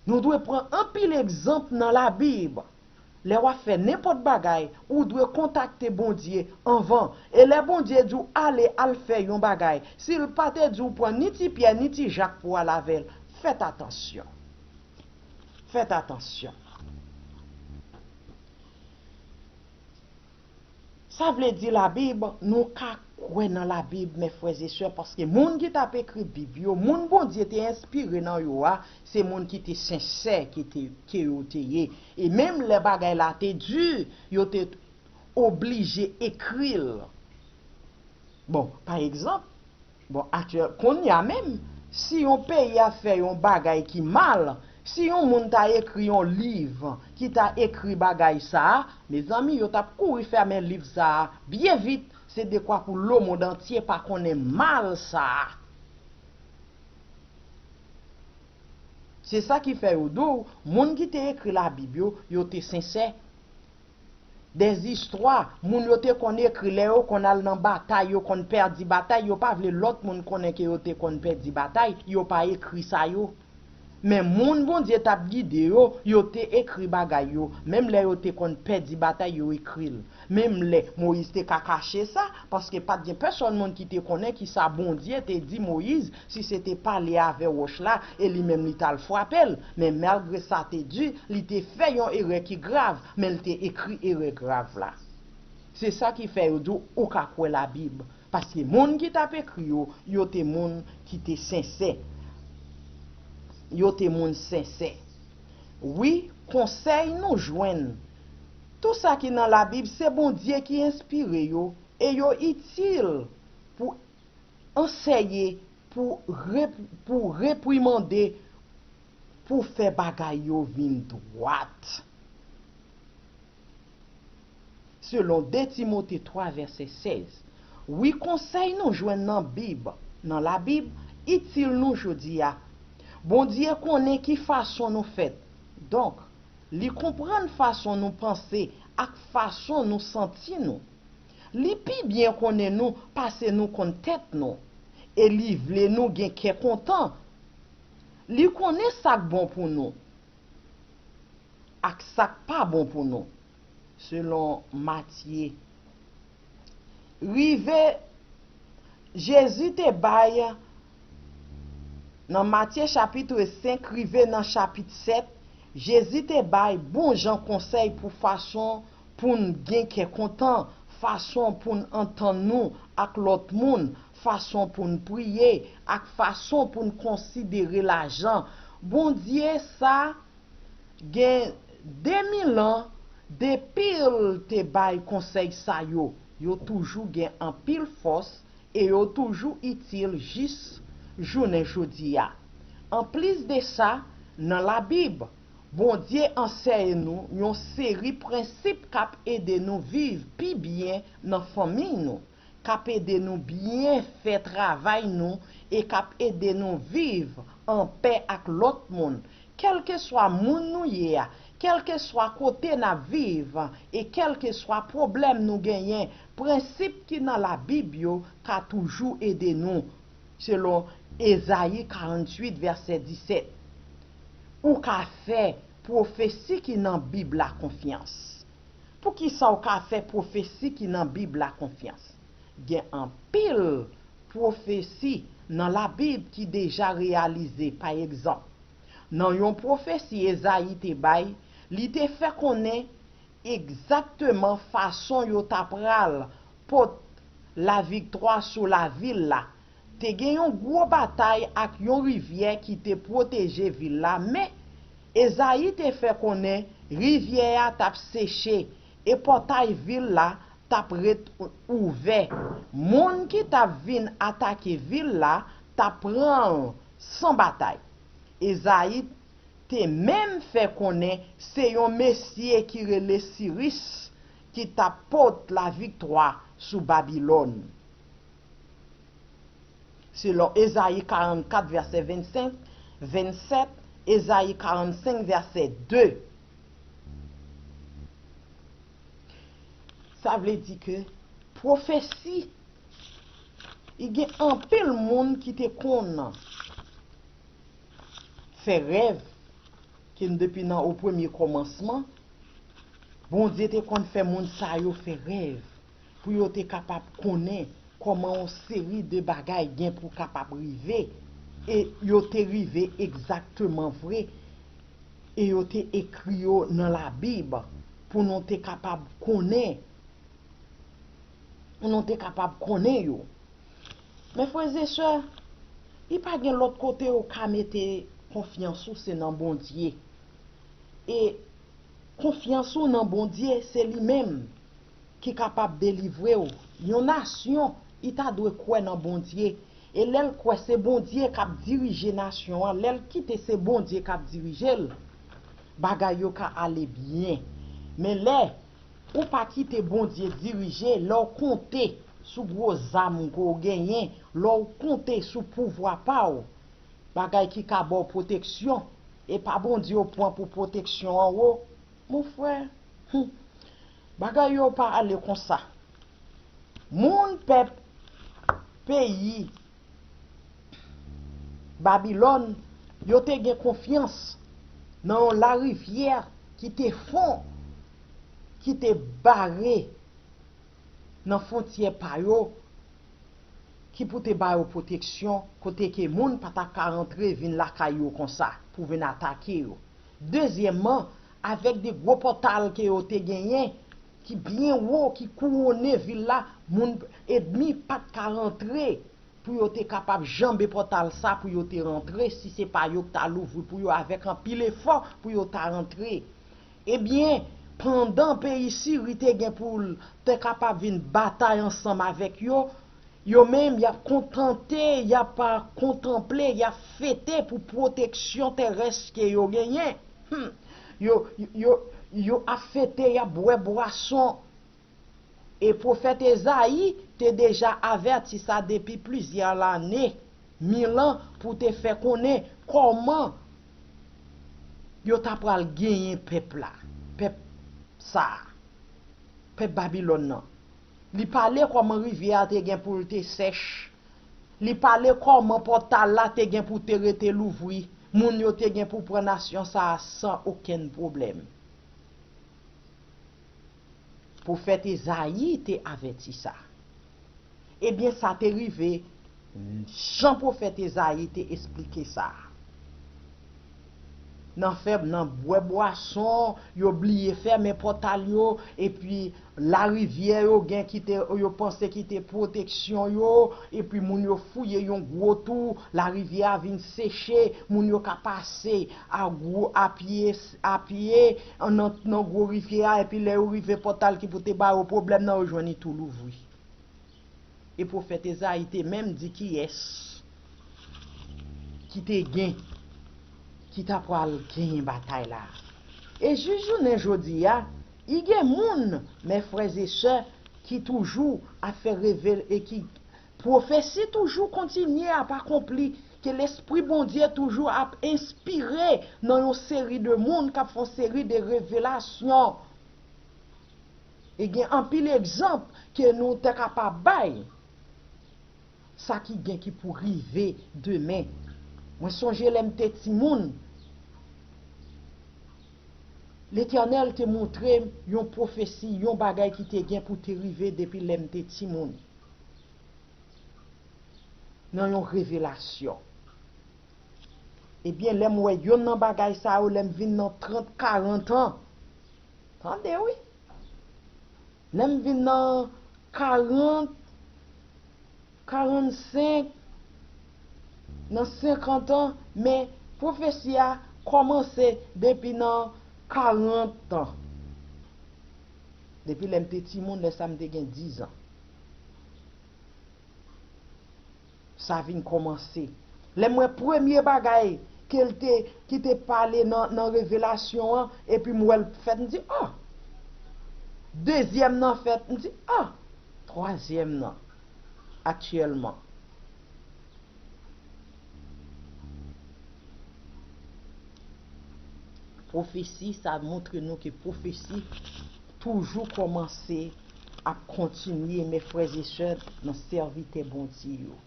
Nou dwe pran anpil egzanp nan Labib. Lè w ap fè nenpòt bagay, ou dwe kontakte Bondye anvan. E lè Bondye di w ale al fè yon bagay, si l pa te di w pran ni ti Pyè ni ti Jak pou w al avè l, fèt atansyon. Fèt atansyon. Sa vle di Labib, nou ka kwè nan Labib, men frè e sè, paske moun ki t ap ekri Bib yo, moun Bondye te enspire nan yo a, se moun ki te sensè ki te, ke yo te ye. E menm lè bagay la te di, yo te oblije ekri l. Bon, pa egzanp, bon, aktyèl, kounye a menm, si yon peyi ap fè yon bagay ki mal, si yon moun ta ekri yon liv ki ta ekri bagay sa a, mezanmi, yo t ap kouri fèmen liv sa a byen vit, se dekwa pou lemonn antye pa konnen mal sa a. Se sa ki fè yo di w, moun ki te ekri Labib yo, yo te sensè. Dèzistwa, moun yo te konn ekri lè yo konn al nan batay, yo konn pèdi batay, yo pa vle lòt moun konnen ke yo te konn pèdi batay, yo pa ekri sa yo. Men moun Bondye t ap gide yo, yo te ekri bagay yo. Menm lè yo te konn pèdi batay, yo ekri l. Menm lè Moyiz te ka kache sa, paske pa t gen pèsonn moun ki te konnen ki sa Bondye te di Moyiz, si se te pale avè wòch la, e li menm li t al frape l. Men malgre sa te di, li te fè yon erè ki grav, men l te ekri erè grav la. Se sa ki fè yo di w ou ka kwè Labib. Paske moun ki t ap ekri yo, yo te moun ki te sensè. Yo te moun sensè. Wi, konsèy nou jwenn. Tout sa ki nan Labib, se Bondye ki enspire yo, e yo itil pou anseye, pou rep-, pou reprimande, pou fè bagay yo vin dwat. Selon de Timote twa vèsè sèz. Wi, konsèy nou jwenn nan Bib, nan Labib, itil nou jodi a. Bondye konnen ki fason nou fèt. Donk, li konprann fason nou panse ak fason nou santi nou. Li pi byen konnen nou pase nou konn tèt nou. E li vle nou gen kè kontan. Li konnen sa k bon pou nou ak sa k pa bon pou nou, selon Matye. Rive, Jezi te bay, nan Matye chapit senk rive nan chapit sèt, Jezi te bay bon jan konsèy pou fason pou n gen kè kontan, fason pou n antann nou ak lòt moun, fason pou n priye, ak fason pou n konsidere lajan. Bondye sa gen de mil an depi l te bay konsèy sa yo. Yo toujou gen anpil fòs e yo toujou itil jis jounen jodi a. Anplis de sa, nan Labib, Bondye anseye nou yon seri prensip k ap ede nou viv pi byen nan fanmi nou, k ap ede nou byen fè travay nou e k ap ede nou viv anpè ak lòt moun. Kèlkeswa moun nou ye a, kèlkeswa kote n ap viv, e kèlkeswa pwoblèm nou genyen, prensip ki nan Labib yo ka toujou ede nou, selon Ezayi karanntuit, vèsè disèt. Ou ka fè pwofesi ki nan Bib la konfyans. Poukisa w ka fè pwofesi ki nan Bib la konfyans? Gen anpil pwofesi nan Labib ki deja reyalize. Pa egzanp, nan yon pwofesi Ezayi te bay, li te fè konnen egzakteman fason yo ta pral pot laviktwa sou lavil la. Te gen yon gwo batay ak yon rivyè ki te pwoteje vil la, men Ezayi te fè konnen rivyè a t ap seche e pòtay vil la t ap ret ouvè. Moun ki t ap vin atake vil la t t ap pran l san batay. Ezayi te menm fè konnen se yon mesye ki rele Siris ki t ap pot laviktwa sou Babilòn. Selon Ezayi karannkat, vèsè vennsenk, vennsèt, Ezayi karannsenk, vèsè de. Sa vle di ke pwofesi, i gen anpil moun ki te konn fè rèv, ke depi nan o premye kòmansman, Bondye te konn fè moun sa yo fè rèv pou yo te kapab konnen kòman yon seri de bagay gen pou kapab rive, e yo te rive egzakteman vre, e yo te ekri yo nan Labib pou nou te kapab konnen, pou nou te kapab konnen yo. Men frè e sè, li pa gen lòt kote ou ka mete konfyans ou, se nan Bondye. E konfyans ou nan Bondye, se li menm ki kapab delivre w. Yon nasyon, li ta dwe kwè nan Bondye. E lè l kwè se Bondye k ap dirije nasyon an, lè l kite se Bondye k ap dirije l, bagay yo ka ale byen. Men lè ou pa kite Bondye dirije, lè w konte sou gwo zam ke w genyen, lè w konte sou pouvwa pa w, bagay ki ka ba w pwoteksyon, e pa Bondye w pran pou pwoteksyon an, wo, mon frè, hmm, bagay yo pa ale konsa. Moun, pèp, peyi Babilòn, yo te gen konfyans nan yon larivyè ki te fon, ki te bare nan fwontyè pa yo, ki pou te ba yo pwoteksyon, kote ke moun pa t ap ka rantre vin lakay yo konsa pou vin atake yo. Dezyèmman, avèk de gwo pòtal ke yo te genyen, ki byen wo, ki kouwonnen vil la, moun ènmi pa t ka rantre pou yo te kapab janbe pòtal sa pou yo te rantre, si se pa yo k ta louvri pou yo avèk anpil efò pou yo ta rantre. Ebyen, pandan peyi Siri te gen pou l te kapab vin batay ansanm avèk yo, yo menm y ap kontante, y ap, a, kontanple, y ap fete pou pwoteksyon terès ke yo genyen. Hmm. Yo, yo, yo ap fete, y ap bwè bwason. E pwofèt Ezayi te deja avèti sa depi plizyè lane, mil an, pou te fè konnen kòman yo ta pral genyen pèp la, pèp sa a, pèp Babilòn nan. Li pale kòman rivyè a te gen pou l te sèch. Li pale kòman pòtal la te gen pou te rete louvri. Moun yo te gen pou pran nasyon sa a san okenn pwoblèm. Pwofèt Ezayi te avèti sa. Ebyen, sa te rive jan pwofèt Ezayi te esplike sa a. Nan fè, nan bwè bwason, yo bliye fèmen pòtal yo, epi larivyè yo gen ki te, yo panse ki te pwoteksyon yo, epi moun yo fouye yon gwo tou, larivyè a vin seche, moun yo ka pase a gwo, a pye, a pye, nan, nan gwo rivyè a, epi lè yo rive pòtal ki pou te ba yo pwoblèm nan, yo jwenn li tou louvri. E pwofèt Ezayi te menm di kiyès ki te gen, ki ta pral genyen batay la. E jis jounen jodi a, i gen moun, mè frè e sè, ki toujou ap fè revel e ki pwofesi toujou kontinye ap akonpli, ke Lespri Bondye toujou ap enspire nan yon seri de moun k ap fè yon seri de revelasyon. E gen anpil egzanp ke nou te kapab bay. Sa ki gen ki pou rive demen. Mwen sonje lè m te timoun, Letènèl te montre m yon pwofesi, yon bagay ki te gen pou te rive depi lè m te timoun. Nan yon revelasyon. Ebyen, lè m wè yonn nan bagay sa yo, lè m vin nan trant, karant an, tande wi, lè m vin nan karant, karannsenk, nan senkant an, men pwofesi a kòmanse depi nan karant an. Depi lè m te timoun, lè sa m te gen diz an. Sa vin kòmanse. Lè m wè premye bagay ke l te, ki te pale nan, nan revelasyon an, epi m wè l fèt, m di, oh! Dezyèm nan fèt, m di, oh! Twazyèm nan, aktyèlman. Pwofesi, sa montre nou ke pwofesi toujou kòmanse, ap kontinye, mes frères et sœurs, nan sèvitè Bondye yo.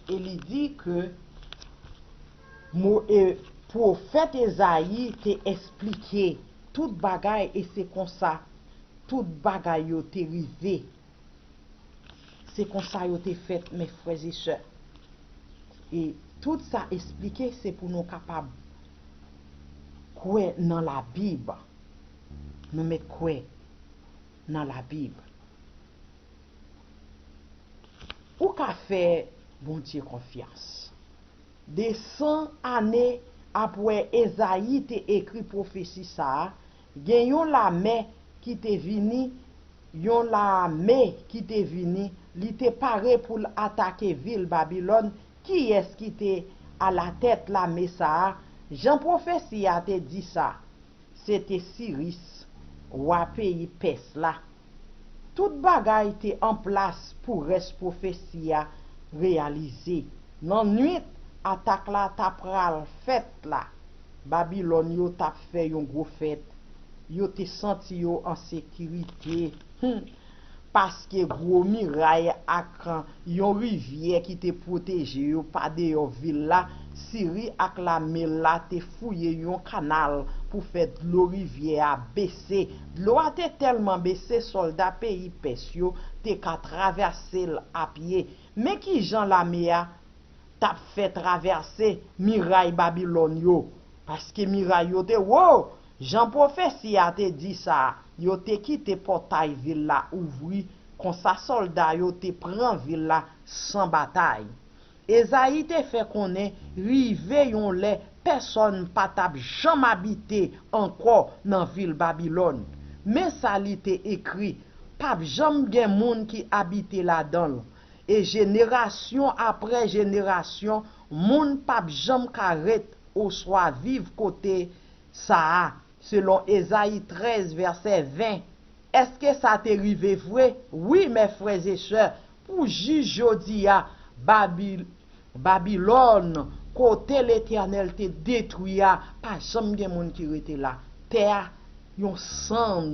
E li di ke mo, e, pwofèt Ezayi te esplike tout bagay, e se konsa tout bagay yo te rive. Se konsa yo te fèt, mes frères et sœurs. E tout sa esplike, se pou nou kapab kwè nan Labib. Nou mèt kwè nan Labib. Ou ka fè Bondye konfyans. De san ane apre Ezayi te ekri pwofesi sa a, gen yon lame ki te vini, yon lame ki te vini, li te pare pou l atake vil Babilòn. Kiyès ki te alatèt lame sa a? Jan pwofesi a te di sa, se te Siris, wa peyi Pès la. Tout bagay te an plas pou rès pwofesi a reyalize. Nan nwit atak la ta pral fèt la, Babilòn yo t ap fè yon gwo fèt. Yo te santi yo an sekirite. Hum. Paske gwo miray ak yon rivyè ki te pwoteje yo pa deyò vil la, Siri ak lame l la te fouye yon kanal pou fè dlo rivyè a bese. Dlo a te tèlman bese, sòlda peyi Pès yo te ka travèse l apye. Men ki jan lame a t ap fè travèse miray Babilòn yo, paske miray yo te wo. Jan pwofesi a te di sa, yo te kite pòtay vil la ouvri, konsa sòlda yo te pran vil la san batay. Ezayi te fè konnen rive yon lè pèsonn pa t ap janm abite ankò nan vil Babilòn. Men sa li te ekri, p ap janm gen moun ki abite ladan l. E jenerasyon apre jenerasyon, moun p ap janm ka ret oswa viv kote sa a, selon Ezayi trèz, vèsè ven. Èske sa te rive vre? Wi, mes frères et sœurs, pou jis jodi a, Babil-, Babilòn, kote Letènèl te detwi a, pa janm gen moun ki rete la. Tè a, yon sann.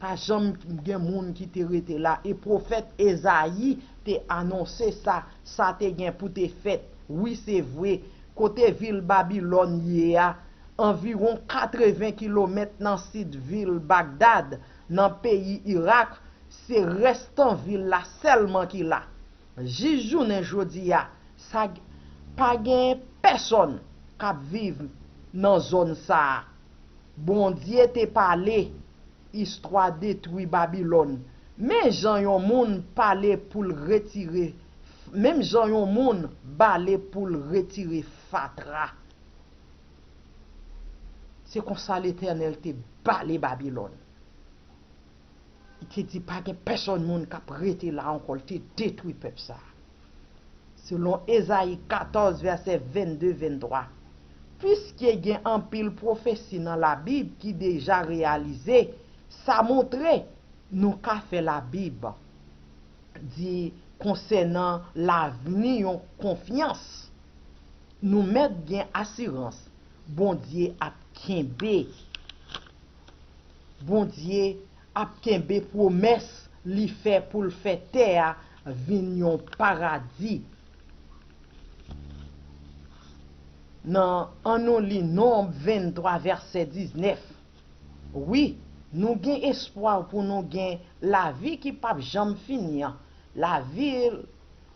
Pa janm gen moun ki te rete la. E pwofèt Ezayi te anonse sa, sa te gen pou te fèt. Wi, se vre. Kote vil Babilòn ye a, anviwon katreven kilomèt nan sid vil Bagdad, nan peyi Irak, se restan vil la sèlman ki la. Jis jounen jodi a, sa g-, pa gen pèsonn k ap viv nan zòn sa a. Bondye te pale, istwa detwi Babilòn. Men jan yon moun pale pou l retire, menm jan yon moun bale pou l retire fatra. Se konsa Letènèl te bale Babilòn. Li te di pa gen pèsonn moun k ap rete la ankò, li te detwi pèp sa a. Selon Ezayi katòz, vèsè vennde, venntwa. Piske gen anpil pwofesi nan Labib ki deja reyalize, sa montre nou ka fè Labib di konsènan lavni yon konfyans. Nou mèt gen asirans Bondye ap kenbe. Bondye ap kenbe pwomès li fè pou l fè tè a vin yon paradi. Nan, annou li Nonb venntwa, vèsè diznèf. Wi, nou gen espwa pou nou gen lavi ki p ap janm fini an. Lavi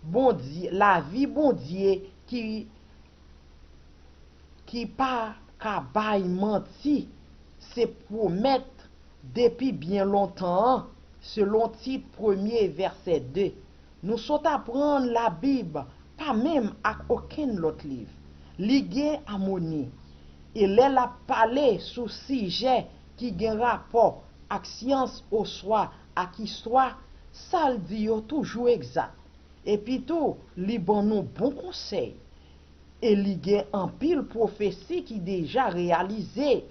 Bondye, lavi Bondye ki, ki pa ka bay manti, se pwomèt depi byen lontan an, selon Tit premye, vèsè de. Nou sot aprann Labib pa menm ak okenn lòt liv. Li gen amoni. E lè l ap pale sou sijè ki gen rapò ak syans oswa ak istwa, sa l di yo toujou egzak. Epitou, li ban nou bon konsèy. E li gen anpil pwofesi ki deja reyalize.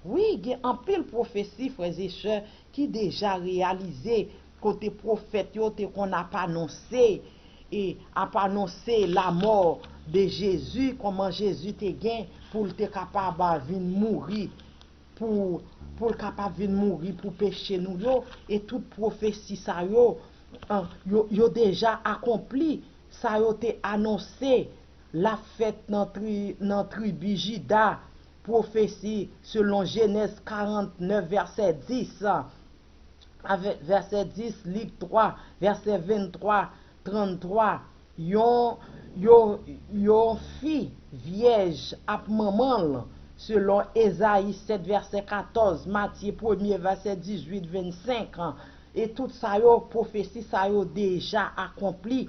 Wi, gen anpil pwofesi, frè e sè, ki deja reyalize, kote pwofèt yo te konn ap anonse, e ap anonse lamò de Jezi, kòman Jezi te gen pou l te kapab vin mouri, pou, pou l kapab vin mouri pou peche nou yo, e tout pwofesi sa yo, an, yo, yo deja akonpli, sa yo te anonse, l ap fèt nan tri, nan tribi Jida, pwofesi selon Jenèz karant nèf vèsè dis, avè-, vèsè dis, Lik twa, vèsè venntwa, tranntwa, yon, yo, yon fi vyèj ap manman l, selon Ezayi sèt vèsè katòz, Matye premye vèsè dizuit, vennsenk, e tout sa yo, pwofesi sa yo deja akonpli,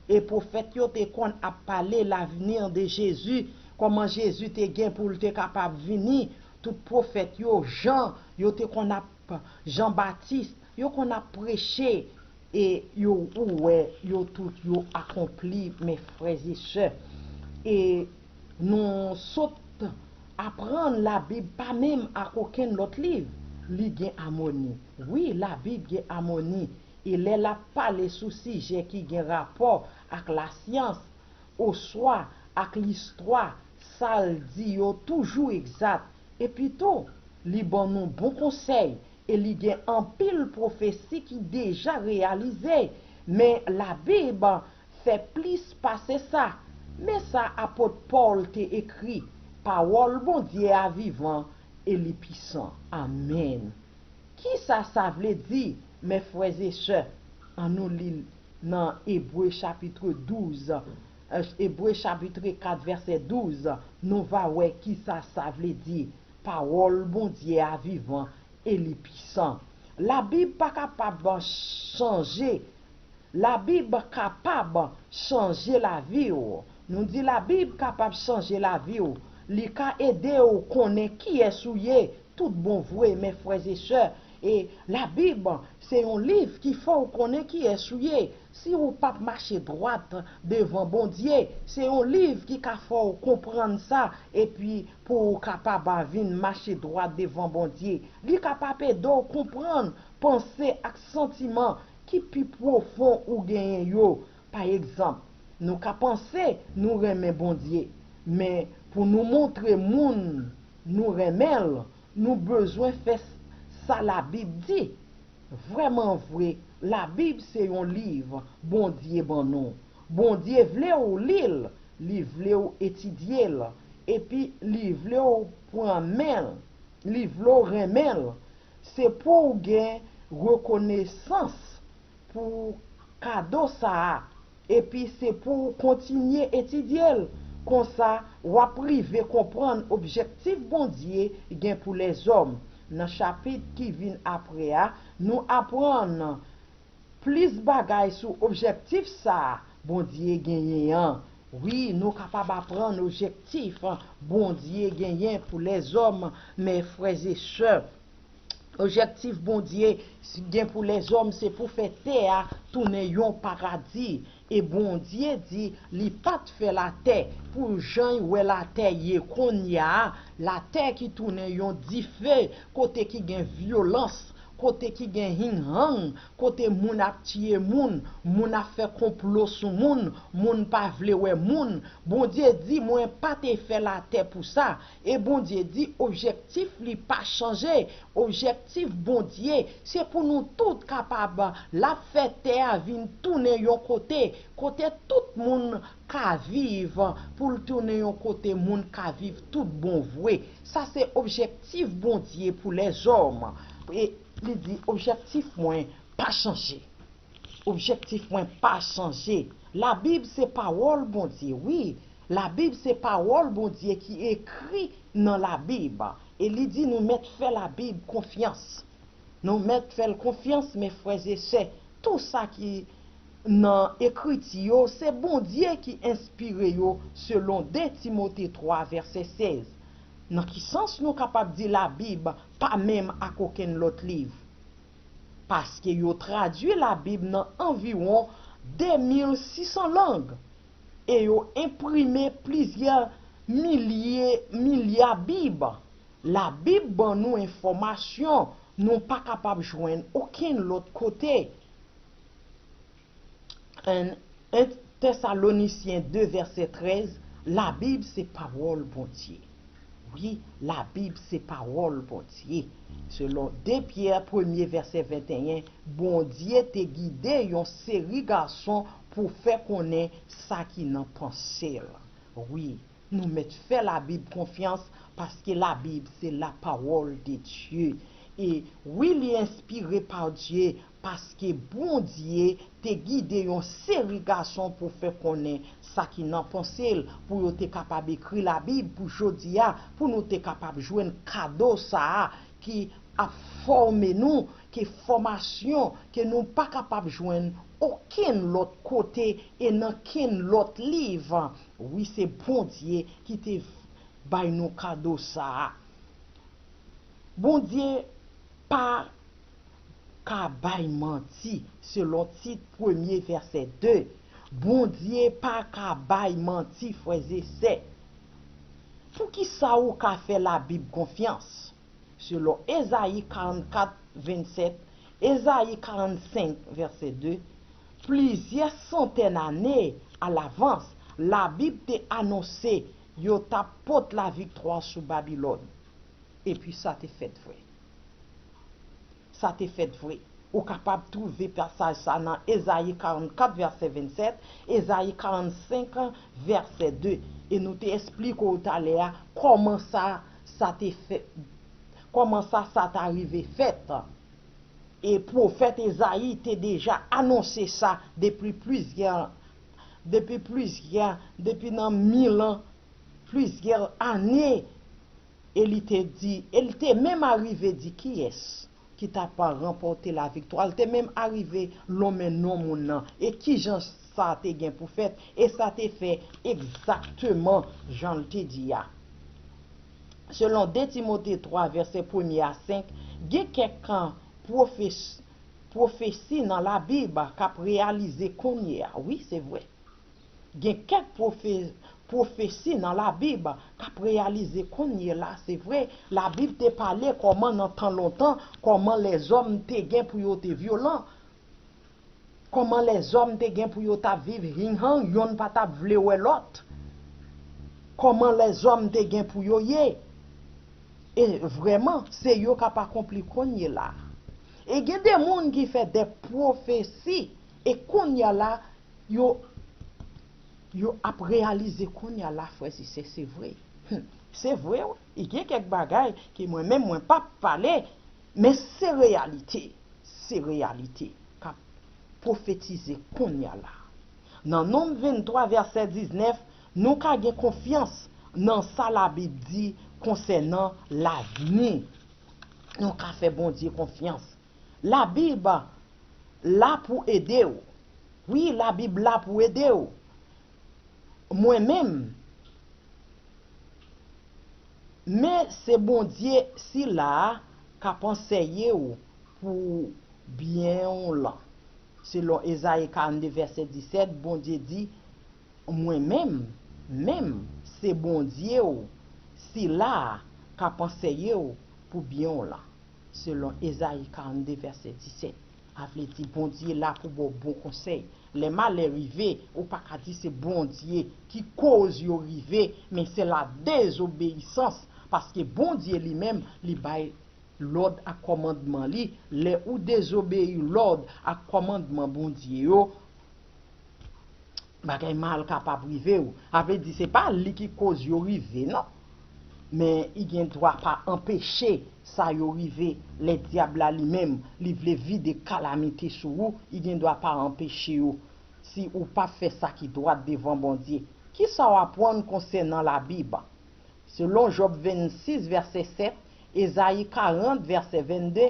e pwofèt yo te konn ap pale lavni de Jezi, kòman Jezi te gen pou l te kapab vini, tout pwofèt yo, Jan, yo te konn ap, Jan Batis, yo konn ap preche, e yo, ou wè, yo tout yo akonpli, mes frères et sœurs. E nou sot aprann Labib pa menm ak okenn lòt liv, li gen amoni. Wi, Labib gen amoni. E lè l ap pale sou sijè ki gen rapò ak lasyans, oswa ak listwa, sa l di yo toujou egzat. Epitou, li ban nou bon konsèy e li gen anpil pwofesi ki deja reyalize. Men Labib fè plis pase sa. Men sa apot Pòl te ekri, Pawòl Bondye a vivan e li pisan. Amèn. Kisa sa vle di, mes frères et sœurs? Annou li l nan Ebre chapit douz, eh, Ebre chapit kat vèsè douz, nou va wè kisa sa vle di. Pawòl Bondye a vivan e li pisan. Labib pa kapab chanje. Labib kapab chanje lavi w. Nou di Labib kapab chanje lavi w. Li ka ede w konnen kiyès ou ye, tout bon vre, mes frères et sœurs. E Labib, se yon liv ki fè w konnen kiyès ou ye. Si w p ap mache dwat devan Bondye, se yon liv ki ka fè w konprann sa, epi pou w kapab vin mache dwat devan Bondye. Li kapab ede w konprann panse ak santiman ki pi pwofon ou genyen yo. Pa egzanp, nou ka panse nou renmen Bondye, men pou nou montre moun nou renmen l, nou bezwen fè sa Labib di. Vrèman vre, Labib se yon liv Bondye ban nou. Bondye vle w li l, li vle w etidye l, epi li vle w pran men l, li vle w renmen l. Se pou w gen rekonesans pou kado sa a, epi se pou w kontinye etidye l. Konsa, w ap rive konprann objektif Bondye gen pou lèzòm. Nan chapit ki vin apre a, nou aprann plis bagay sou objektif sa a Bondye genyen an. Wi, nou kapab aprann objektif Bondye genyen pou lèzòm, mes frères et sœurs. Objektif Bondye gen pou lèzòm se pou fè tè a tounen yon paradi. E Bondye di li pa t fè latè pou jan y wè latè ye kounye a, latè ki tounen yon dife kote ki gen vyolans, kote ki gen hinghang, kote moun ap tiye moun, moun ap fè konplo sou moun, moun pa vle wè moun. Bondye di, mwen pa te fè latè pou sa. E Bondye di, objektif li pa chanje. Objektif Bondye, se pou nou tout kapab, l ap fè tè a vin tounen yon kote, kote tout moun ka viv, pou l tounen yon kote moun ka viv tout bon vre. Sa se objektif Bondye pou lèzòm. E li di, objektif mwen pa chanje. Objektif mwen pa chanje. Labib se pawòl Bondye, wi. Labib se pawòl Bondye ki ekri nan Labib. E li di nou mèt fè Labib konfyans. Nou mèt fè l konfyans, mes frères et sœurs. Tou sa ki nan ekriti yo, se Bondye ki enspire yo, selon de Timote twa vèsè sèz. Nan ki sans nou kapab di Labib pa menm ak okenn lòt liv? Paske yo tradui Labib nan anviwon de mil sis san lang e yo enprime plizyè milye milya Bib. Labib ban nou enfòmasyon nou pa kapab jwenn okenn lòt kote. En Tesalonisyen de vèsè trèz, Labib se pawòl Bondye. Wi, Labib se pawòl Bondye. Selon de Pyè premye vèsè venteyen, Bondye te gide yon seri gason pou fè konnen sa ki nan panse l. Wi, nou mèt fè Labib konfyans paske Labib se lapawòl de Dye. E wi, li enspire pa Dye paske Bondye te gide yon seri gason pou fè konnen sa ki nan panse l, pou yo te kapab ekri Labib pou jodi a, pou nou te kapab jwenn kado sa a ki ap fòme nou, ke fòmasyon ke nou pa kapab jwenn okenn lòt kote e nan kenn lòt liv. Wi, se Bondye ki te bay nou kado sa a. Bondye pa ka bay manti, selon Tit premye vèsè de. Bondye pa ka bay manti, frè e sè. Poukisa ou ka fè Labib konfyans? Selon Ezayi karannkat vennsenk, Ezayi karannsenk vèsè de, plizyè santèn ane alavans, Labib te anonse yo t ap pot laviktwa sou Babilòn. Epi sa te fèt vre. Sa te fèt vre. Ou kapab twouve pasaj sa nan Ezayi karannkat vèsè vennsèt, Ezayi karannsenk vèsè de. E nou te esplike w talè a kòman sa, sa te fèt, kòman sa, sa ta rive fèt. E pwofèt Ezayi te deja anonse sa depi plizyè, depi plizyè, depi nan mil an, plizyè ane. E li te di, e li te menm arive di kiyès ki t ap ranpòte laviktwa. Li te menm arive lonmen non moun nan. E kijan sa te gen pou fèt? E sa te fèt egzakteman jan l te di a. Selon de Timote twa, vèsè premye a senk, gen kèk pwofes-, pwofesi nan Labib k ap reyalize kounye a. Wi, se vre. Gen kèk pwofe-, pwofesi nan Labib k ap reyalize kounye la, se vre. Labib te pale kòman nan tan lontan, kòman lèzòm te gen pou yo te vyolan, kòman lèzòm te gen pou yo t ap viv hing-hang, yonn pa t ap vle wè lòt, kòman lèzòm te gen pou yo ye. E vrèman, se yo k ap akonpli kounye la. E gen de moun ki fè de pwofesi, e kounye a la, yo, yo ap reyalize kounye a la, frè e sè, se vre. Hum, se vre, wi. E gen kèk bagay ke mwen menm, mwen p ap pale, men se reyalite. Se reyalite k ap pwofetize kounye a la. Nan Nonm venntwa, vèsè diznèf, nou ka gen konfyans nan sa Labib di konsènan lavni. Nou ka fè Bondye konfyans. Labib la pou ede w. Wi, Labib la pou ede w. Mwen menm, men se Bondye sila a k ap anseye w pou byen w lan. Selon Ezayi karannde vèsè disèt, Bondye di, mwen menm, menm, se Bondye w, sila a k ap anseye w pou byen w lan. Selon Ezayi karannde vèsè disèt. A vle di, Bondye la pou ba w bon konsèy. Lè malè rive, ou pa ka di se Bondye ki koz yo rive, men se la dezobeyisans, paske Bondye li menm, li bay lòd ak kòmandman li. Lè ou dezobeyi lòd ak kòmandman Bondye yo, bagay mal kapab rive w. A vle di, se pa li ki koz yo rive, non. Men, li gen dwa pa anpeche sa yo rive. Lè dyab la li menm, li vle vide kalamite sou ou, li gen dwa pa anpeche yo. Si ou pa fè sa ki dwat devan Bondye, kisa w aprann konsènan Labib? Selon Jòb vennsis, vèsè sèt, Ezayi karant, vèsè vennde,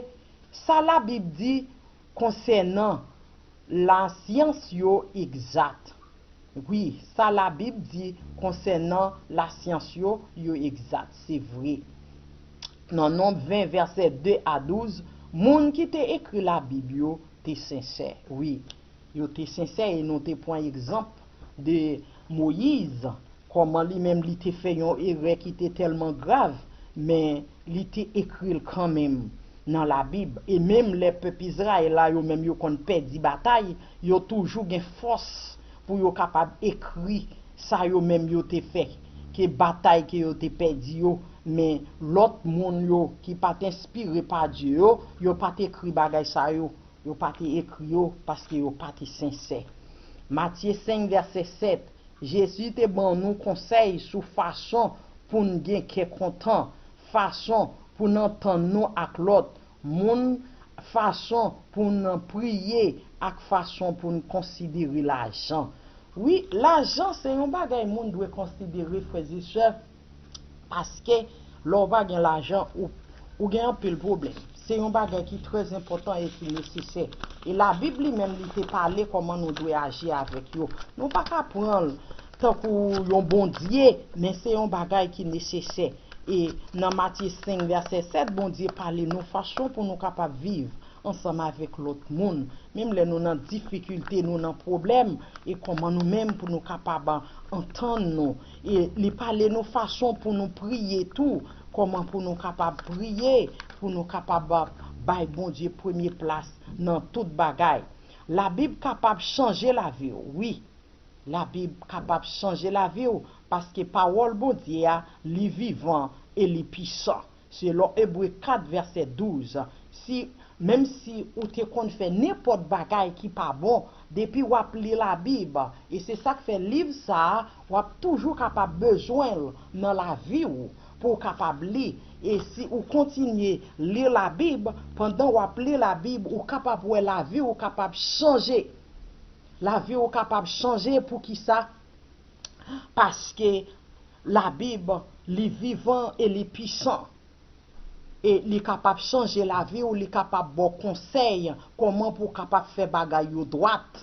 sa Labib di konsènan lasyans yo egzat. Wi, sa Labib di konsènan lasyans yo, yo egzat, se vre. Nan Nonb ven, vèsè de a douz, moun ki te ekri Labib yo te sensè. Wi, Yo te sensè e nou te pran egzanp de Moyiz, kòman li menm li te fè yon erè ki te tèlman grav, men li te ekri l kanmenm nan Labib. E menm lè pèp Izrayèl la yo menm yo konn pèdi batay, yo toujou gen fòs pou yo kapab ekri sa yo menm yo te fè, ke batay ke yo te pèdi yo, men lòt moun yo ki pa t enspire pa Dye yo, yo pa t ekri bagay sa yo. Yo pa te ekri yo paske yo pa te sensè. Matye senk, vèsè sèt, Jezi te ban nou konsèy sou fason pou n gen kè kontan, fason pou n antann nou ak lòt moun, fason pou n priye, ak fason pou n konsidere lajan. Wi, lajan se yon bagay moun dwe konsidere, frè e sè, paske lè w pa gen lajan, ou, ou gen anpil pwoblèm. Se yon bagay ki trè enpòtan e ki nesesè. E Labib li menm, li te pale kòman nou dwe aji avèk yo. Nou pa ka pran l tankou yon bondye, men se yon bagay ki nesesè. E nan Matye senk, vèsè sèt, Bondye pale nou fason pou nou kapab viv ansanm avèk lòt moun. Menm lè nou nan difikilte, nou nan pwoblèm, e kòman nou menm pou nou kapab antann nou. E li pale nou fason pou nou priye tou, kòman pou nou kapab priye, pou nou kapab bay Bondye premye plas nan tout bagay. Labib kapab chanje lavi w, wi. Labib kapab chanje lavi w, paske pawòl Bondye a, li vivan e li pisan. Selon Ebre kat vèsè douz, si, menm si ou te konn fè nenpòt bagay ki pa bon, depi w ap li Labib, e se sa k fè liv sa a, w ap toujou kapab bezwen l nan lavi w pou w kapab li. E si ou kontinye li Labib, pandan w ap li Labib, ou kapab wè lavi w kapab chanje. Lavi w kapab chanje. Poukisa? Paske Labib, li vivan e li pisan. E li kapab chanje lavi w, li kapab ba w konsèy kòman pou w kapab fè bagay yo dwat.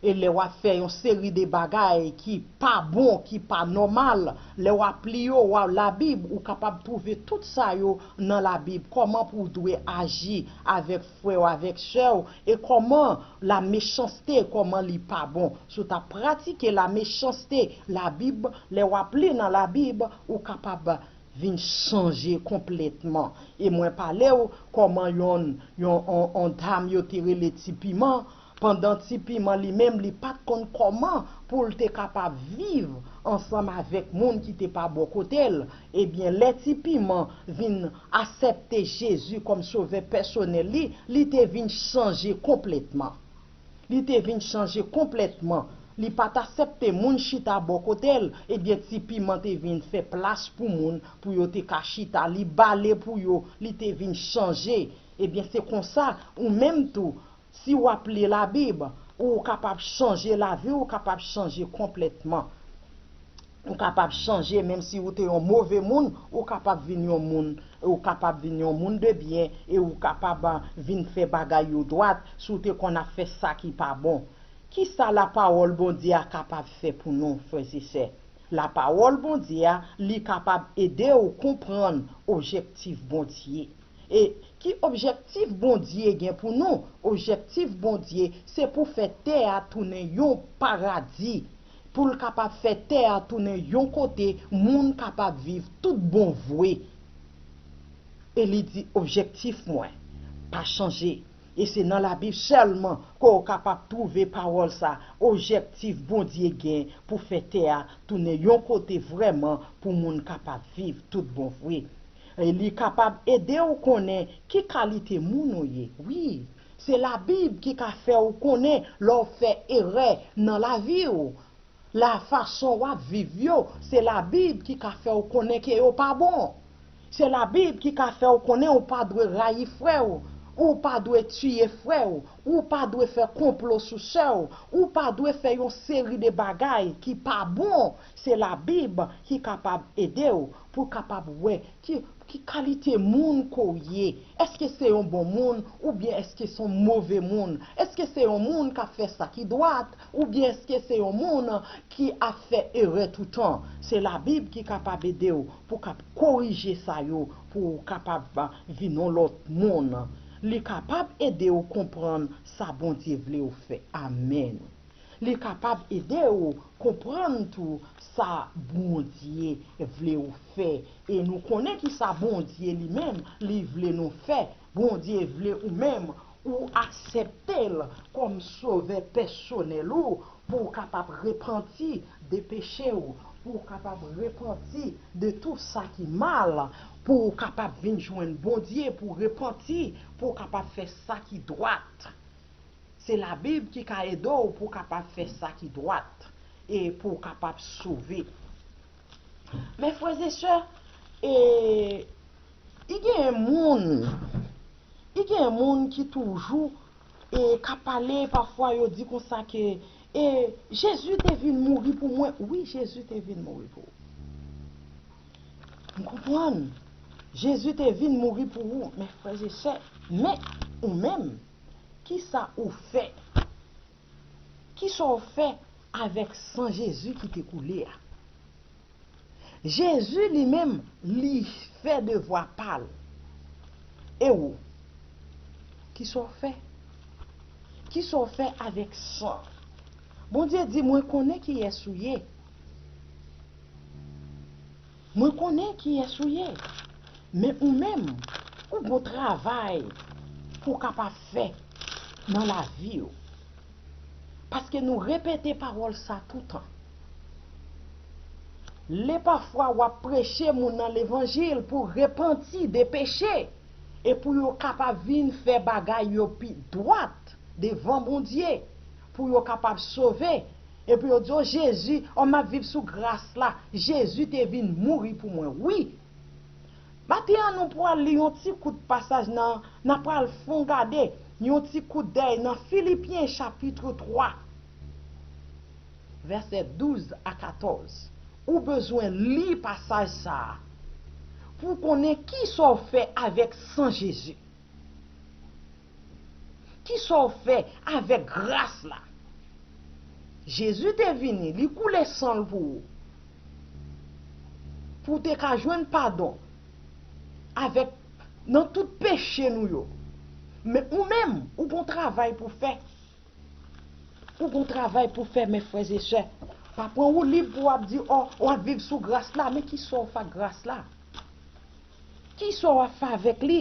E lè w ap fè yon seri de bagay ki pa bon, ki pa nòmal, lè w ap li yo, w ap Labib, ou kapab twouve tout sa yo nan Labib. Kòman pou w dwe aji avèk frè w, avèk sè w, e kòman lamechanste, kòman li pa bon. Si w ta pratike lamechanste, Labib, lè w ap li nan Labib, ou kapab vin chanje konplètman. E mwen pale w kòman yon, yon, on, on dam yo te rele Ti Piman, pandan Ti Piman li menm li pa t konn kòman pou l te kapab viv ansanm avèk moun ki te pa bò kote l. Ebyen, lè Ti Piman vin aksepte Jezi kòm sovè pèsonèl li, li te vin chanje konplètman. Li te vin chanje konplètman. Li pa t aksepte moun chita bò kote l. Ebyen, Ti Piman te vin fè plas pou moun, pou yo te ka chita. Li bale pou yo. Li te vin chanje. Ebyen, se konsa, ou menm tou, si w ap li Labib, ou kapab chanje lavi w, ou kapab chanje konplètman. Ou kapab chanje, menm si ou te yon move moun, ou kapab vin yon moun, ou kapab vin yon moun de byen, e ou kapab, ah, vin fè bagay yo dwat, si w te konn ap fè sa ki pa bon. Kisa lapawòl Bondye a kapab fè pou nou, frè e sè? Lapawòl Bondye a, li kapab ede w konprann objektif Bondye. E ki objektif Bondye gen pou nou? Objektif Bondye, se pou fè tè a tounen yon paradi, pou l kapab fè tè a tounen yon kote moun kapab viv tout bon vre. E li di, objektif mwen pa chanje. E se nan Labib sèlman ke w kapab twouve pawòl sa, objektif Bondye gen pou fè tè a tounen yon kote vrèman pou moun kapab viv tout bon vre. E li kapab ede w konnen ki kalite moun ou ye. Wi, se Labib ki ka fè w konnen lè w fè erè nan lavi w. La fason w ap viv yo, se Labib ki ka fè w konnen ke yo pa bon. Se Labib ki ka fè w konnen ou pa dwe rayi frè w, ou pa dwe tiye frè w, ou pa dwe fè konplo sou sè w, ou pa dwe fè yon seri de bagay ki pa bon. Se Labib ki kapab ede w pou w kapab wè ki, ki kalite moun ke w ye. Èske se yon bon moun oubyen èske se yon move moun? Èske se yon moun k ap fè sa ki dwat oubyen èske se yon moun ki ap fè erè toutan? Se Labib ki kapab ede w pou w kab korije sa yo, pou w kapab vin yon lòt moun. Li kapab ede w konprann sa Bondye vle w fè. Amèn. Li kapab ede w konprann tou sa Bondye vle w fè. E nou konnen ki sa Bondye li menm li vle nou fè. Bondye vle ou menm ou aksepte l kòm sovè pèsonèl ou, pou w kapab repanti de peche w, pou w kapab repanti de tou sa ki mal, pou w kapab vin jwenn Bondye, pou w repanti, pou w kapab fè sa ki dwat. Se Labib ki ka ede w pou w kapab fè sa ki dwat e pou w kapab sove. Men frè e sè, e, i gen moun, i gen moun ki toujou e k ap pale, pafwa yo di konsa ke e Jezi te vin mouri pou mwen. Wi, Jezi te vin mouri pou ou. M konprann. Jezi te vin mouri pou ou, men frè e sè, men ou menm, ki sa ou fè? Ki sa w fè avèk san Jezi ki te koule a? Jezi li menm, li fè devwa pa l. E ou? Ki sa w fè? Ki sa w fè avèk san? Bondye di, mwen konnen kiyès ou ye. Mwen konnen kiyès ou ye. Men ou menm, ou gon travay pou w kapab fè nan lavi w. Paske nou repete pawòl sa toutan. Lè pafwa w ap preche moun nan levanjil pou repanti de peche e pou yo kapab vin fè bagay yo pi dwat devan Bondye, pou yo kapab sove, epi yo di, o Jezi, o m ap viv sou gras la, Jezi te vin mouri pou mwen. Wi, maten an, nou pral li yon ti kout pasaj nan, n a pral fon gade yon ti kout dèy nan Filipyen chapit twa, vèsè douz a katòz. Ou bezwen li pasaj sa a pou w konnen ki sa w fè avèk san Jezi. Ki sa w fè avèk gras la? Jezi te vini, li koule san l pou ou. Pou w te ka jwenn padon avèk, nan tout peche nou yo. Men ou menm, ou gon travay pou fè. Ou gon travay pou fè, men frè e sè. Pa pran woulib pou w ap di, o, w ap viv sou gras la. Men ki sa w fè ak gras la? Ki sa w ap fè avèk li?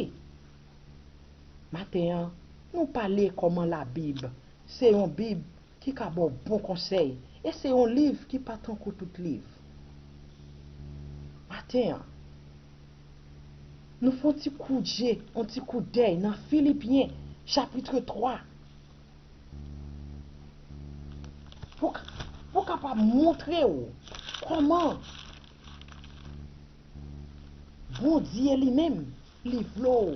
Maten an, nou pale kòman Labib se yon Bib ki ka ba w bon konsèy, e se yon liv ki pa tankou tout liv. Maten an, nou fè yon ti kout je, yon ti kout dèy nan Filipyen, chapit twa, pou, pou kapab montre w kòman Bondye li menm, li vle w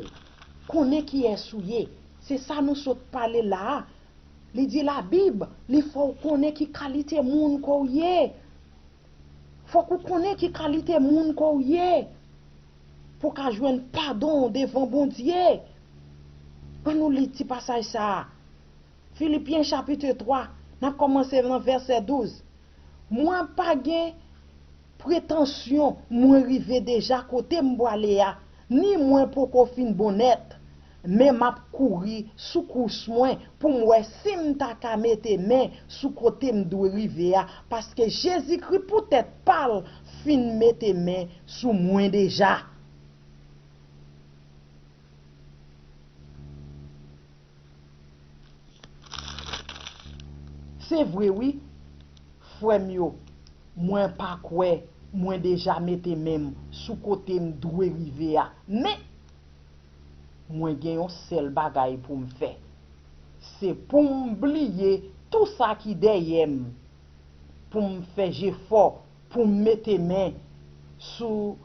konnen kiyès ou ye. Se sa nou sot pale la a. Li di Labib, li fè w konnen ki kalite moun ke w ye. Fòk ou konnen ki kalite moun ke w ye pou w ka jwenn padon devan Bondye. Ann nou li ti pasaj sa a. Filipyen chapit twa, n ap kòmanse nan vèsè douz. Mwen pa gen pretansyon mwen rive deja kote m pwale a, ni mwen poko fin bon nèt. Men m ap kouri sou kous mwen pou m wè si m ta ka mete men sou kote m dwe rive a, paske Jezikri poutèt pa l fin mete men sou mwen deja. Se vre wi, frè m yo, mwen pa kwè mwen deja mete men m sou kote m dwe rive a, men mwen gen yon sèl bagay pou m fè. Se pou m bliye tou sa ki dèyè m, pou m fè jefò pou m mete men sou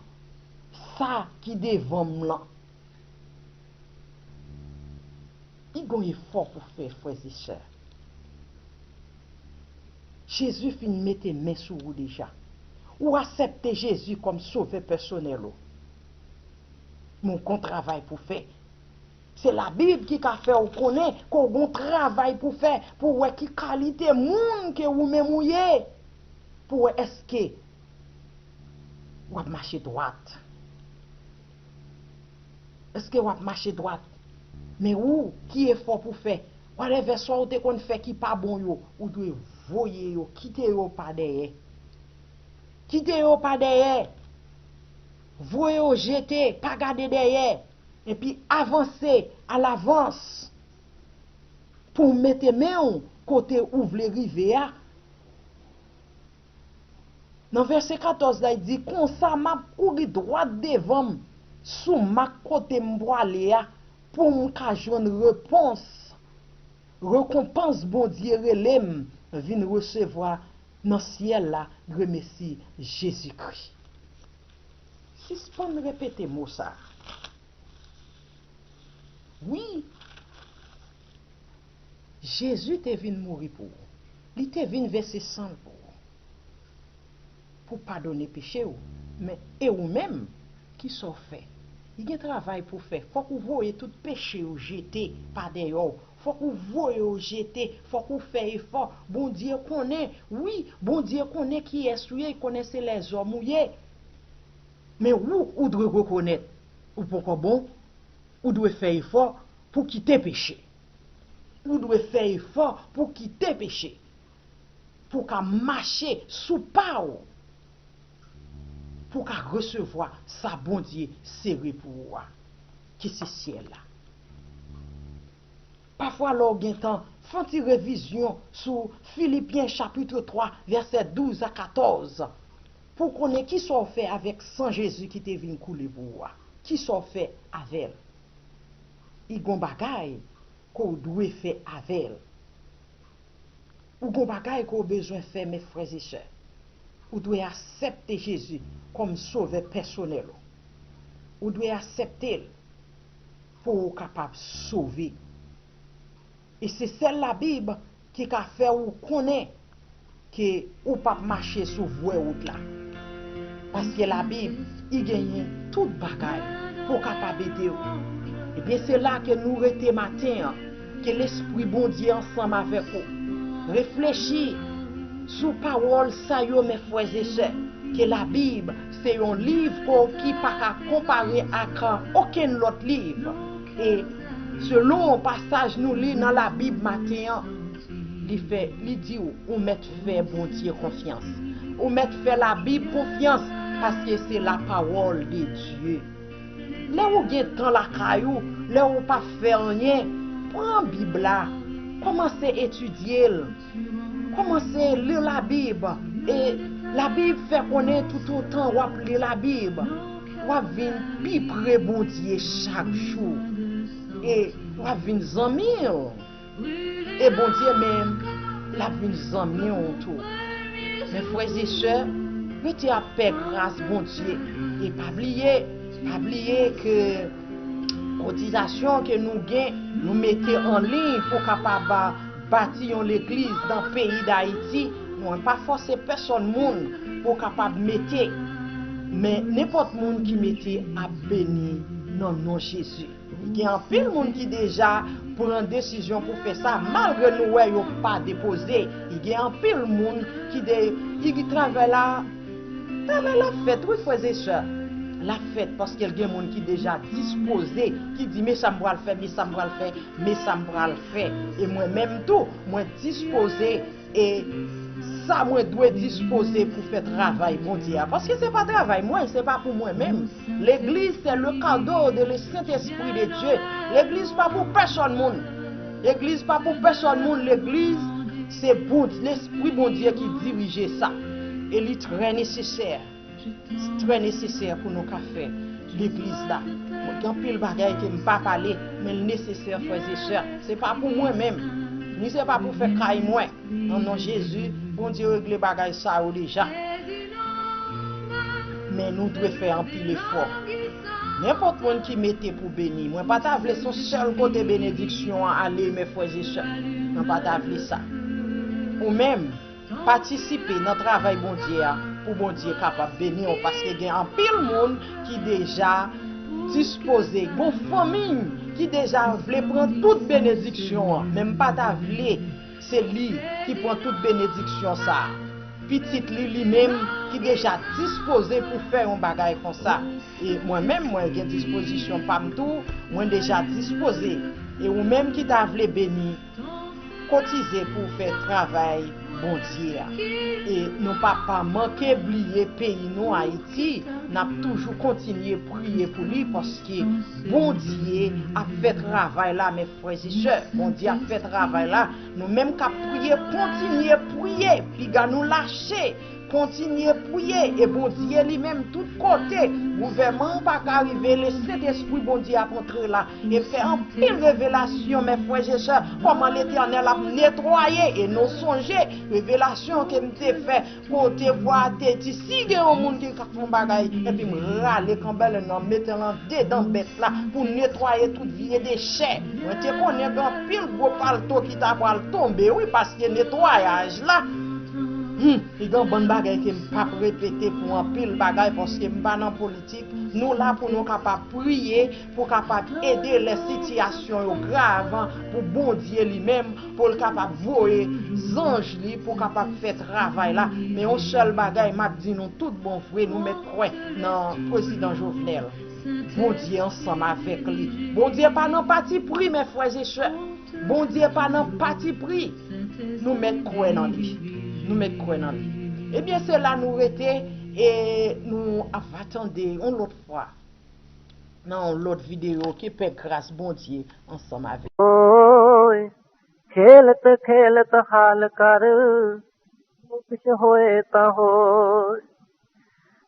sa ki devan m lan. Li gon efò pou fè, frè e sè. Jezi fin mete men sou ou deja. Ou aksepte Jezi kòm sovè pèsonèl ou. Men w gon travay pou fè. Se Labib ki ka fè w konnen ke w gon travay pou fè, pou w wè ki kalite moun ke ou menm ou ye. Pou w wè èske w ap mache dwat. Èske w ap mache dwat? Men ou, ki efò pou fè? Whatever, sa w te konn fè ki pa bon yo, ou dwe voye yo, kite yo pa dèyè. Kite yo pa dèyè. Voye yo jete, pa gade dèyè. Epi avanse alavans pou w mete men w kote ou vle rive a. Nan vèsè katòz la, li di, "Konsa m ap kouri dwat devan m, sou mak kote m pwale a, pou m ka jwenn repons, rekonpans Bondye rele m vin resevwa nan syèl la, gremesi Jezikri." Sispann repete mo sa a. Wi, Jezi te vin mouri pou ou. Li te vin vèse san l pou ou. Pou padone peche w. Men, e ou menm, ki sa w fè? Li gen travay pou fè. Fòk ou voye tout peche yo jete pa dèyè w. Fòk ou voye yo jete. Fòk ou fè efò. Bondye konnen, wi, Bondye konnen kiyès ou ye, li konnen se lèzòm ou ye. Men ou, ou dwe rekonèt ou poko bon, ou dwe fè efò pou kite peche. Ou dwe fè efò pou kite peche, pou w ka mache sou pa w, pou w ka resevwa sa Bondye sere pou ou a, ki se syèl la. Pafwa, lè w gen tan, fè yon ti revizyon sou Filipyen chapit twa, vèsè douz a katòz, pou w konnen ki sa w fè avèk san Jezi ki te vin koule pou ou a. Ki sa w fè avè l? Li gon bagay ke w dwe fè avè l. Ou gon bagay ke w bezwen fè, mes frères et sœurs. Ou dwe aksepte Jezi kòm sovè pèsonèl ou. Ou dwe aksepte l pou w kapab sove. E se sèl Labib ki ka fè w konnen ke ou p ap mache sou vrè wout la. Paske Labib, li genyen tout bagay pou kapab ede w. Ebyen, se la ke nou rete maten an. Ke Lespri Bondye ansanm avèk ou. Reflechi sou pawòl sa yo, mes frères et sœurs, ke Labib se yon liv ko ki pa ka konpare ak okenn lòt liv. E selon pasaj nou li nan Labib maten an, li fè, li di w, ou mèt fè Bondye konfyans. Ou mèt fè Labib konfyans, paske se la parole de Dieu. Lè ou gen tan lakay ou, lè ou pa fè anyen, pran Bib la, kòmanse etidye l. Kòmanse li Labib. E Labib fè konnen toutotan w ap li Labib, w ap vin pi pre Bondye chak jou. E w ap vin zanmi l. E Bondye menm, l ap vin zanmi w tou. Men frè e sè, rete ap fè gras Bondye. E pa bliye, pa bliye ke kotizasyon ke nou gen, nou mete an liy pou kapab bati yon legliz nan peyi Dayiti. Mwen pa fòse pèsòn moun pou kapab mete, men nenpòt moun ki mete ap beni nan non Jezi. Gen anpil moun ki deja pran desizyon pou fè sa, malgre nou wè yo pa depoze. Gen anpil moun ki de, ki travay la, travay la fèt, wi, frè e sè. La fèt paske gen moun ki deja dispoze, ki di, "Men sa m pral fè, men sa m pral fè, men sa m pral fè." E mwen menm tou, mwen dispoze. E sa mwen dwe dispoze pou fè travay Bondye a. Paske se pa travay mwen, se pa pou mwen menm. Legliz, se le kado de le Saint-Esprit de Dieu. Legliz pa pou pèsòn moun. Legliz pa pou pèsòn moun. Legliz, se Bondye, Lespri Bondye ki dirije sa. E li trè nesesè. Trè nesesè pou nou ka fè legliz la. Mwen gen anpil bagay ke m pa pale, men l nesesè, frè e sè. Se pa pou mwen menm, ni se pa pou fè kay mwen. Nan non Jezi, Bondye regle bagay sa yo deja. Men nou dwe fè anpil efò. Nenpòt moun ki mete pou beni, mwen pa ta vle se yon sèl kote benediksyon an ale, men frè e sè, mwen pa ta vle sa. Ou menm, patisipe nan travay Bondye a pou Bondye kapab beni w, paske gen anpil moun ki deja dispoze, gon fanmi ki deja vle pran tout benediksyon an, men m pa ta vle se li ki pran tout benediksyon sa a. pitit li, li menm ki deja dispoze pou fè yon bagay konsa. E mwen menm, mwen gen dispozisyon pa m tou, mwen deja dispoze. E ou menm ki ta vle beni, kotize pou w fè travay Bondye a. E nou pa pa manke bliye peyi nou, Ayiti. N ap toujou kontinye priye pou li, paske Bondye ap fè travay la, mes frères et sœurs. Bondye ap fè travay la. Nou menm k ap priye, kontinye priye. Piga nou lache. Kontinye priye. E Bondye li menm, tout kote, gouvènman an pa ka rive, le Sentespri Bondye ap antre la e fè anpil revelasyon, mes frères et sœurs, kòman Letènèl ap netwaye. E nou sonje revelasyon ke m te fè, kote vwa a te di, si gen yon moun ki ka fè yon bagay, epi m rale kanbèl nan, mete l andedan bèt la pou netwaye tout vye dechè. Mwen te konnen gen anpil gwo palto ki ta pral tonbe, wi, paske netwayaj la, hmm, li gen yon bann bagay ke m p ap repete pou anpil bagay, paske m pa nan politik. Nou la pou nou kapab priye, pou kapab ede lè sitiyasyon yo grav, pou Bondye li menm, pou l kapab voye zanj li, pou kapab fè travay la. Men yon sèl bagay, m ap di nou tout bon vre, nou mèt kwè nan Prezidan Jovenel. Bondye ansanm avèk li. Bondye pa nan pati pri, mes frères et sœurs. Bondye pa nan pati pri. Nou mèt kwè nan li. Nou mèt kwè nan li. Ebyen, se la nou rete e nou ap tande yon lòt fwa nan yon lòt videyo. Ke pè gras Bondye ansanm avèk. ਓਏ, ਖੇਲਤ ਖੇਲਤ ਹਾਲ ਕਰ, ਪਿਛ ਹੋਏ ਤਾਂ ਹੋਏ।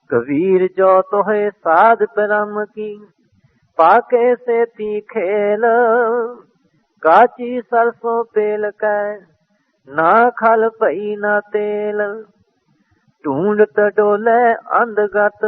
ਕਬੀਰ ਜੋ ਤੋਹੇ ਸਾਧ ਪਰਮ ਕੀ, ਪਾਕੇ ਸੇਤੀ ਖੇਲ। ਕਾਚੀ ਸਰਸੋਂ ਪੇਲ ਕੈ, ਨਾ ਖਲ ਪਈ ਨਾ ਤੇਲ। ਢੂੰਡਤ ਡੋਲੇ ਅੰਧਗਤ,